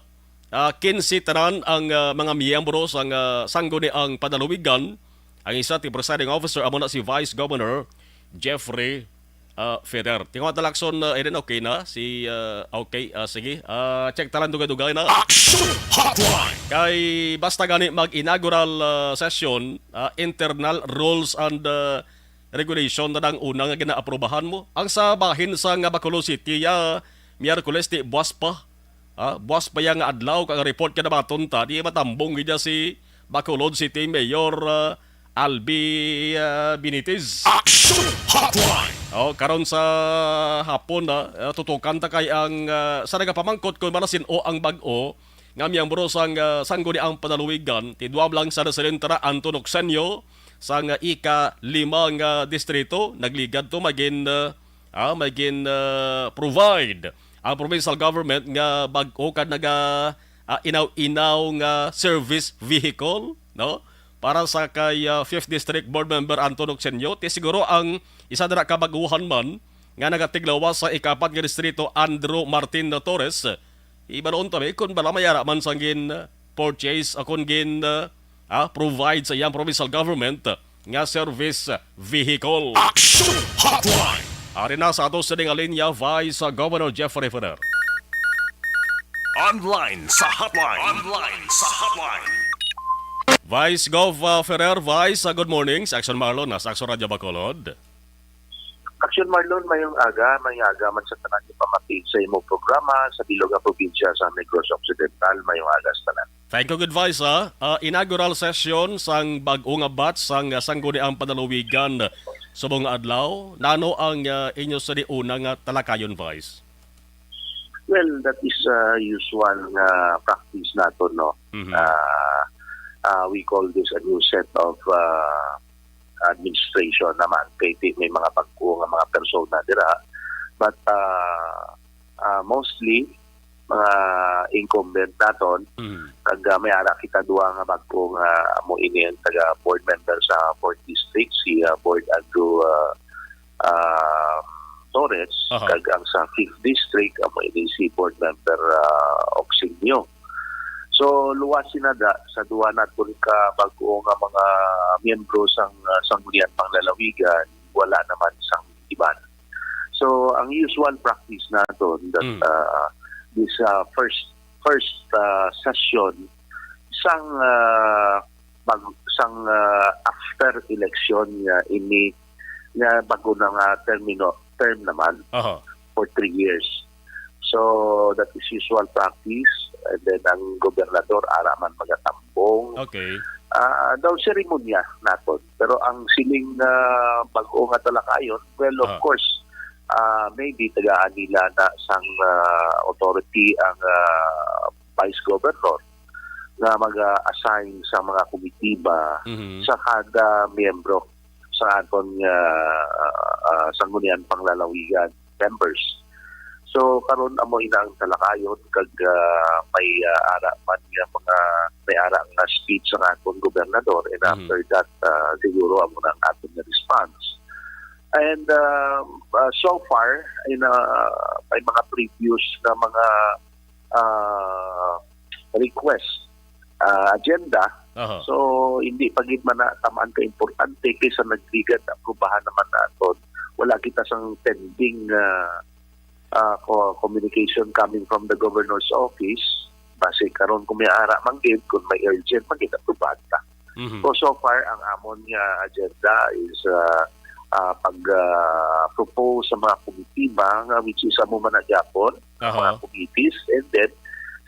Ah, kinse tanan ang, ah, mga miyembro sang, ah, Sangguniang Panlalawigan. Ang isa ti presiding officer amo na si Vice Governor Jeffrey, ah, Feder. Tingaw talakson, ah, Eden, okay na? Si, ah, okay, ah, sige. Ah, check tanan dugay-dugay na. Action Hotline! Kay basta gani mag-inaugural, ah, session, ah, internal rules and, ah, regulation na ang una nga ginaaprubahan mo. Ang sa bahin sa nga Bacolod City, ah, Miyerkules, ti buas pa. Ah, buas pa ya nga adlaw, kag report ka nabaton ta, di matambong gid si Bacolod City Mayor, ah, Albi, ah, Benitez. Action Hotline! Oh, karon sa hapon na, ah, tutukan ta kay ang, ah, sa nagapamangkot kung malasin-o ang bag-o nga miyembro sang, ah, Sangguniang Panlalawigan, ti duwa lang sa residente ra, Anton Ocsenio, sang, ah, ika-lima nga distrito, nagligad to, magin, ah, ah, magin, ah, provide ang provincial government nga bag-o ka naga, ah, inaw-inaw nga service vehicle, no? para sa kay, ah, Fifth District Board Member Anton Ocsenio, ti siguro ang isa dira ka baguhan man nga nagatiglawas sa ikapat nga distrito, Andrew Martin Torres, ibaroon ta mi kung bala may ara man sang gin purchase o kung gin, ah, ah, provide sa iyang provincial government nga service vehicle. Action Hotline! Ari na sa ato sining linya, Vice Governor Jeffrey Ferrer. Online sa Hotline. Online sa Hotline. Vice Gov, uh, Ferrer, Vice, uh, good morning. Si Action Marlon, na sa Action Radio Bacolod. Action Marlon, mayong aga, mayong aga man sa tanan nga pamati sa imo programa sa bilog nga probinsya sa Negros Occidental. Mayong aga sa tanan. Thank you, good Vice, ha. Uh, inaugural session sang bag-o nga batch sang, uh, Sangguniang Panlalawigan subong nga adlaw. Nano ang, uh, inyo sa diuna nga talakayon, Vice? Well, that is, uh, usual nga practice nato, no? Mhm. Ah, ah, we call this a new set of, uh, administration naman. Kay ti-, may mga bag-o nga mga persona dira. But, uh, uh, mostly, mga incumbent naton, Mm. kag, uh, may ara kita duha nga bag-o nga amo ini ang taga board member sa fourth District, si, uh, Board Andrew, uh, uh, Torres, Aha. kag ang sa fifth District, amo ini si Board Member, uh, Ocsinio. So, luwas sina da sa duha naton ka bag-o nga mga miyembro sang, uh, Sangguniang Panglalawigan, wala naman sang iban. So, ang usual practice naton that, Mm. uh, this, uh, first first, uh, session sang, uh, bag-, sang, uh, after election nga ini nga bag-o na nga termino, term naman Aha. for three years. So, that is usual practice. And then, ang gobernador, ara man magatambong. Okay. Ah, daw seremonya naton. Pero ang siling, ah, bag-o nga talakayon, well, of Ah. course, ah, maybe tagaan nila na sang, ah, authority ang, ah, vice governor nga mag-assign sa mga komitiba Mhm. sa kada miyembro sa aton nga, ah, ah, Sangguniang Panglalawigan members. So, karon amo ina ang talakayon kag, ah, may, ah, ara man nga mga, may ara nga speech sa aton gobernador, and Mhm. after that, ah, siguro amo na ang aton nga response. And, ah, ah, so far, in, ah, may mga previous na mga, ah, request, ah, agenda. Aha. So, hindi pa gid man na tamaan ka importante kaysa nagligad na aprubahan naman naton. Wala kita sang pending, ah, ah, co-, communication coming from the governor's office. Basi karon kung may ara man gid, kung may urgent man gid, aprubahan ta. Mhm. So, so far, ang amon nga agenda is, ah, ah, pag, ah, propose sa mga komitiba, nga which is amo man na gyapon, Aha. mga committees, and then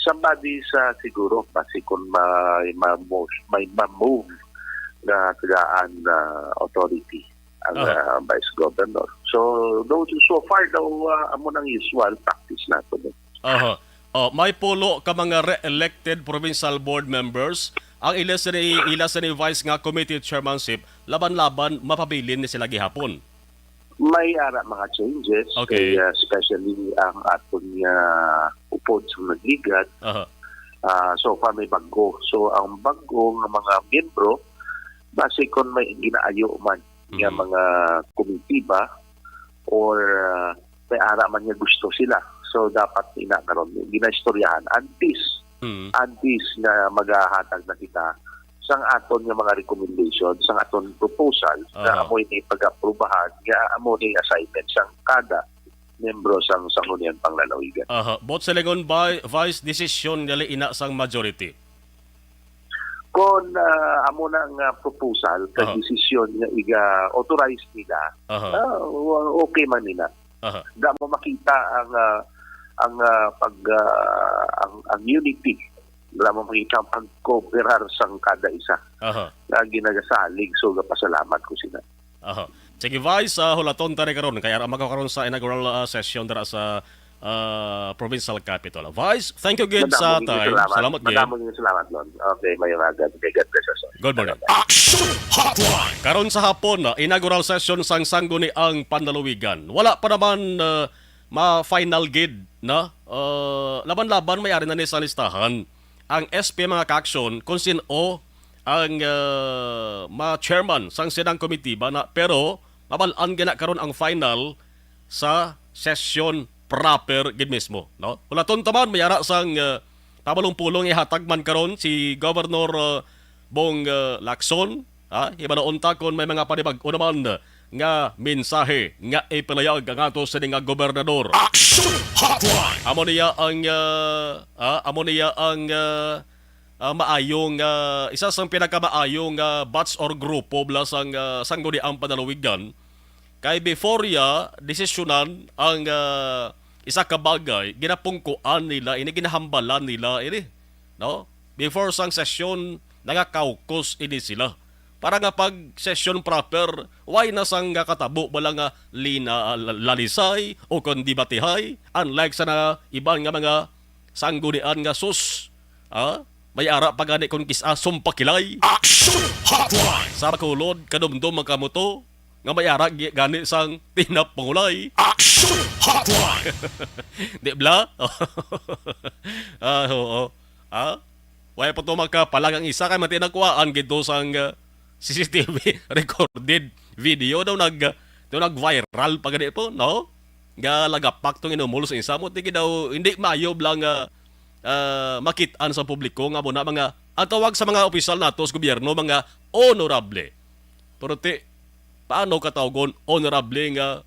somebody sa siguro, basi kung may, may, may ma-move na tagaan na authority ang, Aha. ah, vice governor. So, though, so far daw, ah, amo nang usual practice nato, eh. Aha. Oh, may pulo ka mga re-elected provincial board members. Ang ila sini, ila sini vice nga committee chairmanship, laban-laban, mapabilin ni sila gihapon. May ara mga changes, Okay. kay, ah, especially ang aton nga upod sa nagligad. Aha. Ah, so far may bago. So, ang bago nga mga miyembro, basi kon may ginaayo man nga Mhm. mga komitiba or, ah, may ara man nga gusto sila. So, dapat ina karon ginaistoryahan. And this, Mhm. and this nga magahatag na kita sang aton nga mga recommendation, sang aton proposal, nga Aha. amo ini pag-aprubahan, nga amo ni assignment sang kada miyembro sang Sangguniang Panglalawigan. Aha. Buot silingon, Vi-, Vice, desisyon gali ina sang majority? Kon, ah, amo na nga proposal, kag Aha. desisyon nga iga-authorize nila, Aha. ah, wa-, okay man nila. Aha. Da mo makita ang, ah, ang, ah, pag, ah, ang, ang unity. Da mo makita ang pagkooperar sang kada isa Aha. nga ginagasalig. So, gapasalamat ko sila. Aha. Sige, Vice, ah, hulaton ta ni karon kay ara man ko karon sa inaugural, ah, session dira sa, ah, provincial capitol. Vice, thank you gid sa Madamo gid time. salamat. Salamat gid. Madamo gid salamat, Lon. Okay, mayong aga. May God bless us all. Good morning. Salamat. Action Hotline. Karon sa hapon, ah, inaugural session sang Sangguniang Panlalawigan. Wala pa naman, ah, ma-final gid, no? Ah, laban-laban may ari na ni sa listahan. Ang S P mga ka-action kung sin-o ang, ah, ma-chairman sang sinang komitiba na, pero mabal-an gina karon ang final sa session proper gid mismo, no? Hulaton ta man, may ara sang, ah, pamalong-pulong ihatag man karon si Governor, ah, Bong, ah, Lacson, ha? Hibanaon ta kon may mga panibag-o naman nga mensahe nga ipalayag ang ato sini nga gobernador. Action Hotline! Amo niya ang, ah, ah, amo niya ang, ah, ah, maayo nga, isa sang pinakamaayo nga batch or grupo bala sang, ah, Sangguniang Panlalawigan. Kay before iya desisyonan ang, ah, isa ka bagay, ginapungkuan nila ini, ginahambalan nila ini, no? Before sang sesyon, nagakaukus ini sila. Para nga pag session proper, way na sang katabo bala nga lina, la-, lalisay o kon debatihay, unlike sa na iban nga mga sanggunian nga sus, ah, may ara pa gani kon kis-a sumpakilay. Action Hotline! Sa Bacolod, kadumdom makamuto, nga may ara gi-, gani sang tinapungulay. Action Hotline! Di bala? Ah, oo. Ah? Way pa to makapalag ang isa kay mati nakuhaan gid to sang, ah, C C T V recorded video daw nag, daw nag-viral pa gani po, no? Nga lagapak tong inumol sa isa mo, tigi daw, hindi maayo lang nga, ah, makit-an sa publiko nga muna mga, ang tawag sa mga opisyal nato sa gobyerno, mga honorable. Pero ti, paano katawgon honorable nga,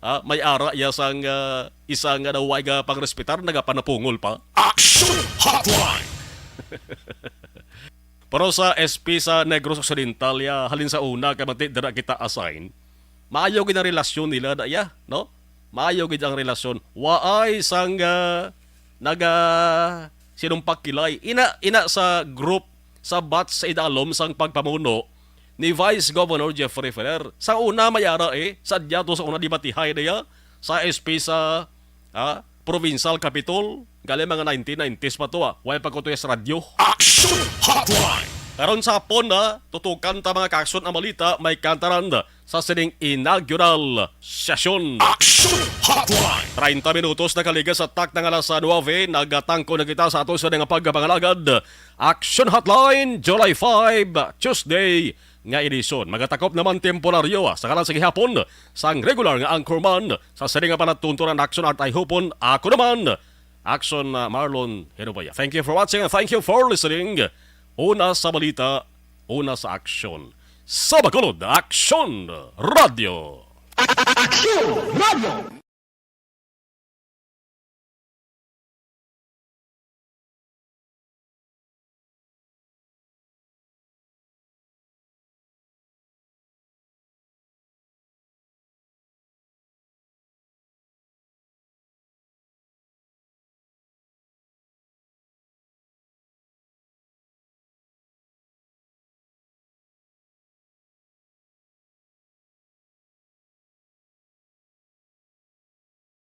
ah, may ara iya sang, ah, isa nga daw way nga pangrespetar, nagapanapungol pa? Action Hotline! Pero sa S P sa Negros Occidental, ya, halin sa una, kay mati dira kita assign, maayo gid ang relasyon nila, da, ya, no? Maayo gid ang relasyon. Waay sang, ah, naga sinumpak kilay. Ina, ina sa group, sa batch sa idalom sang pagpamuno ni Vice Governor Jeffrey Ferrer. Sa una, may ara, eh, sa diya to sa una debatihay na ya, sa S P sa, ah, provincial capitol, gali mga nineteen nineties pa to, ah. Way pa ko to sa radyo. Action Hotline! Karon sa hapon na, tutukan ta mga kaaksyon ang balita, may kantaran sa sining inaugural session. Action Hotline! Treinta minutos nakaligas sa takna nga alas nuebe, nagatangko na kita sa ato sa nga pagpangalagad. Action Hotline, July five, Tuesday nga edisyon. Magatakop naman temporaryo, ah, sa kalan sa gihapon sang regular nga anchorman sa sining nga panatuntunan. Action Art ay hupon, ako naman, Action, ah, Marlon Hinubaya. Thank you for watching and thank you for listening. Una sa balita, una sa aksyon. Sa Bacolod, Aksyon Radio. Aksyon Radio.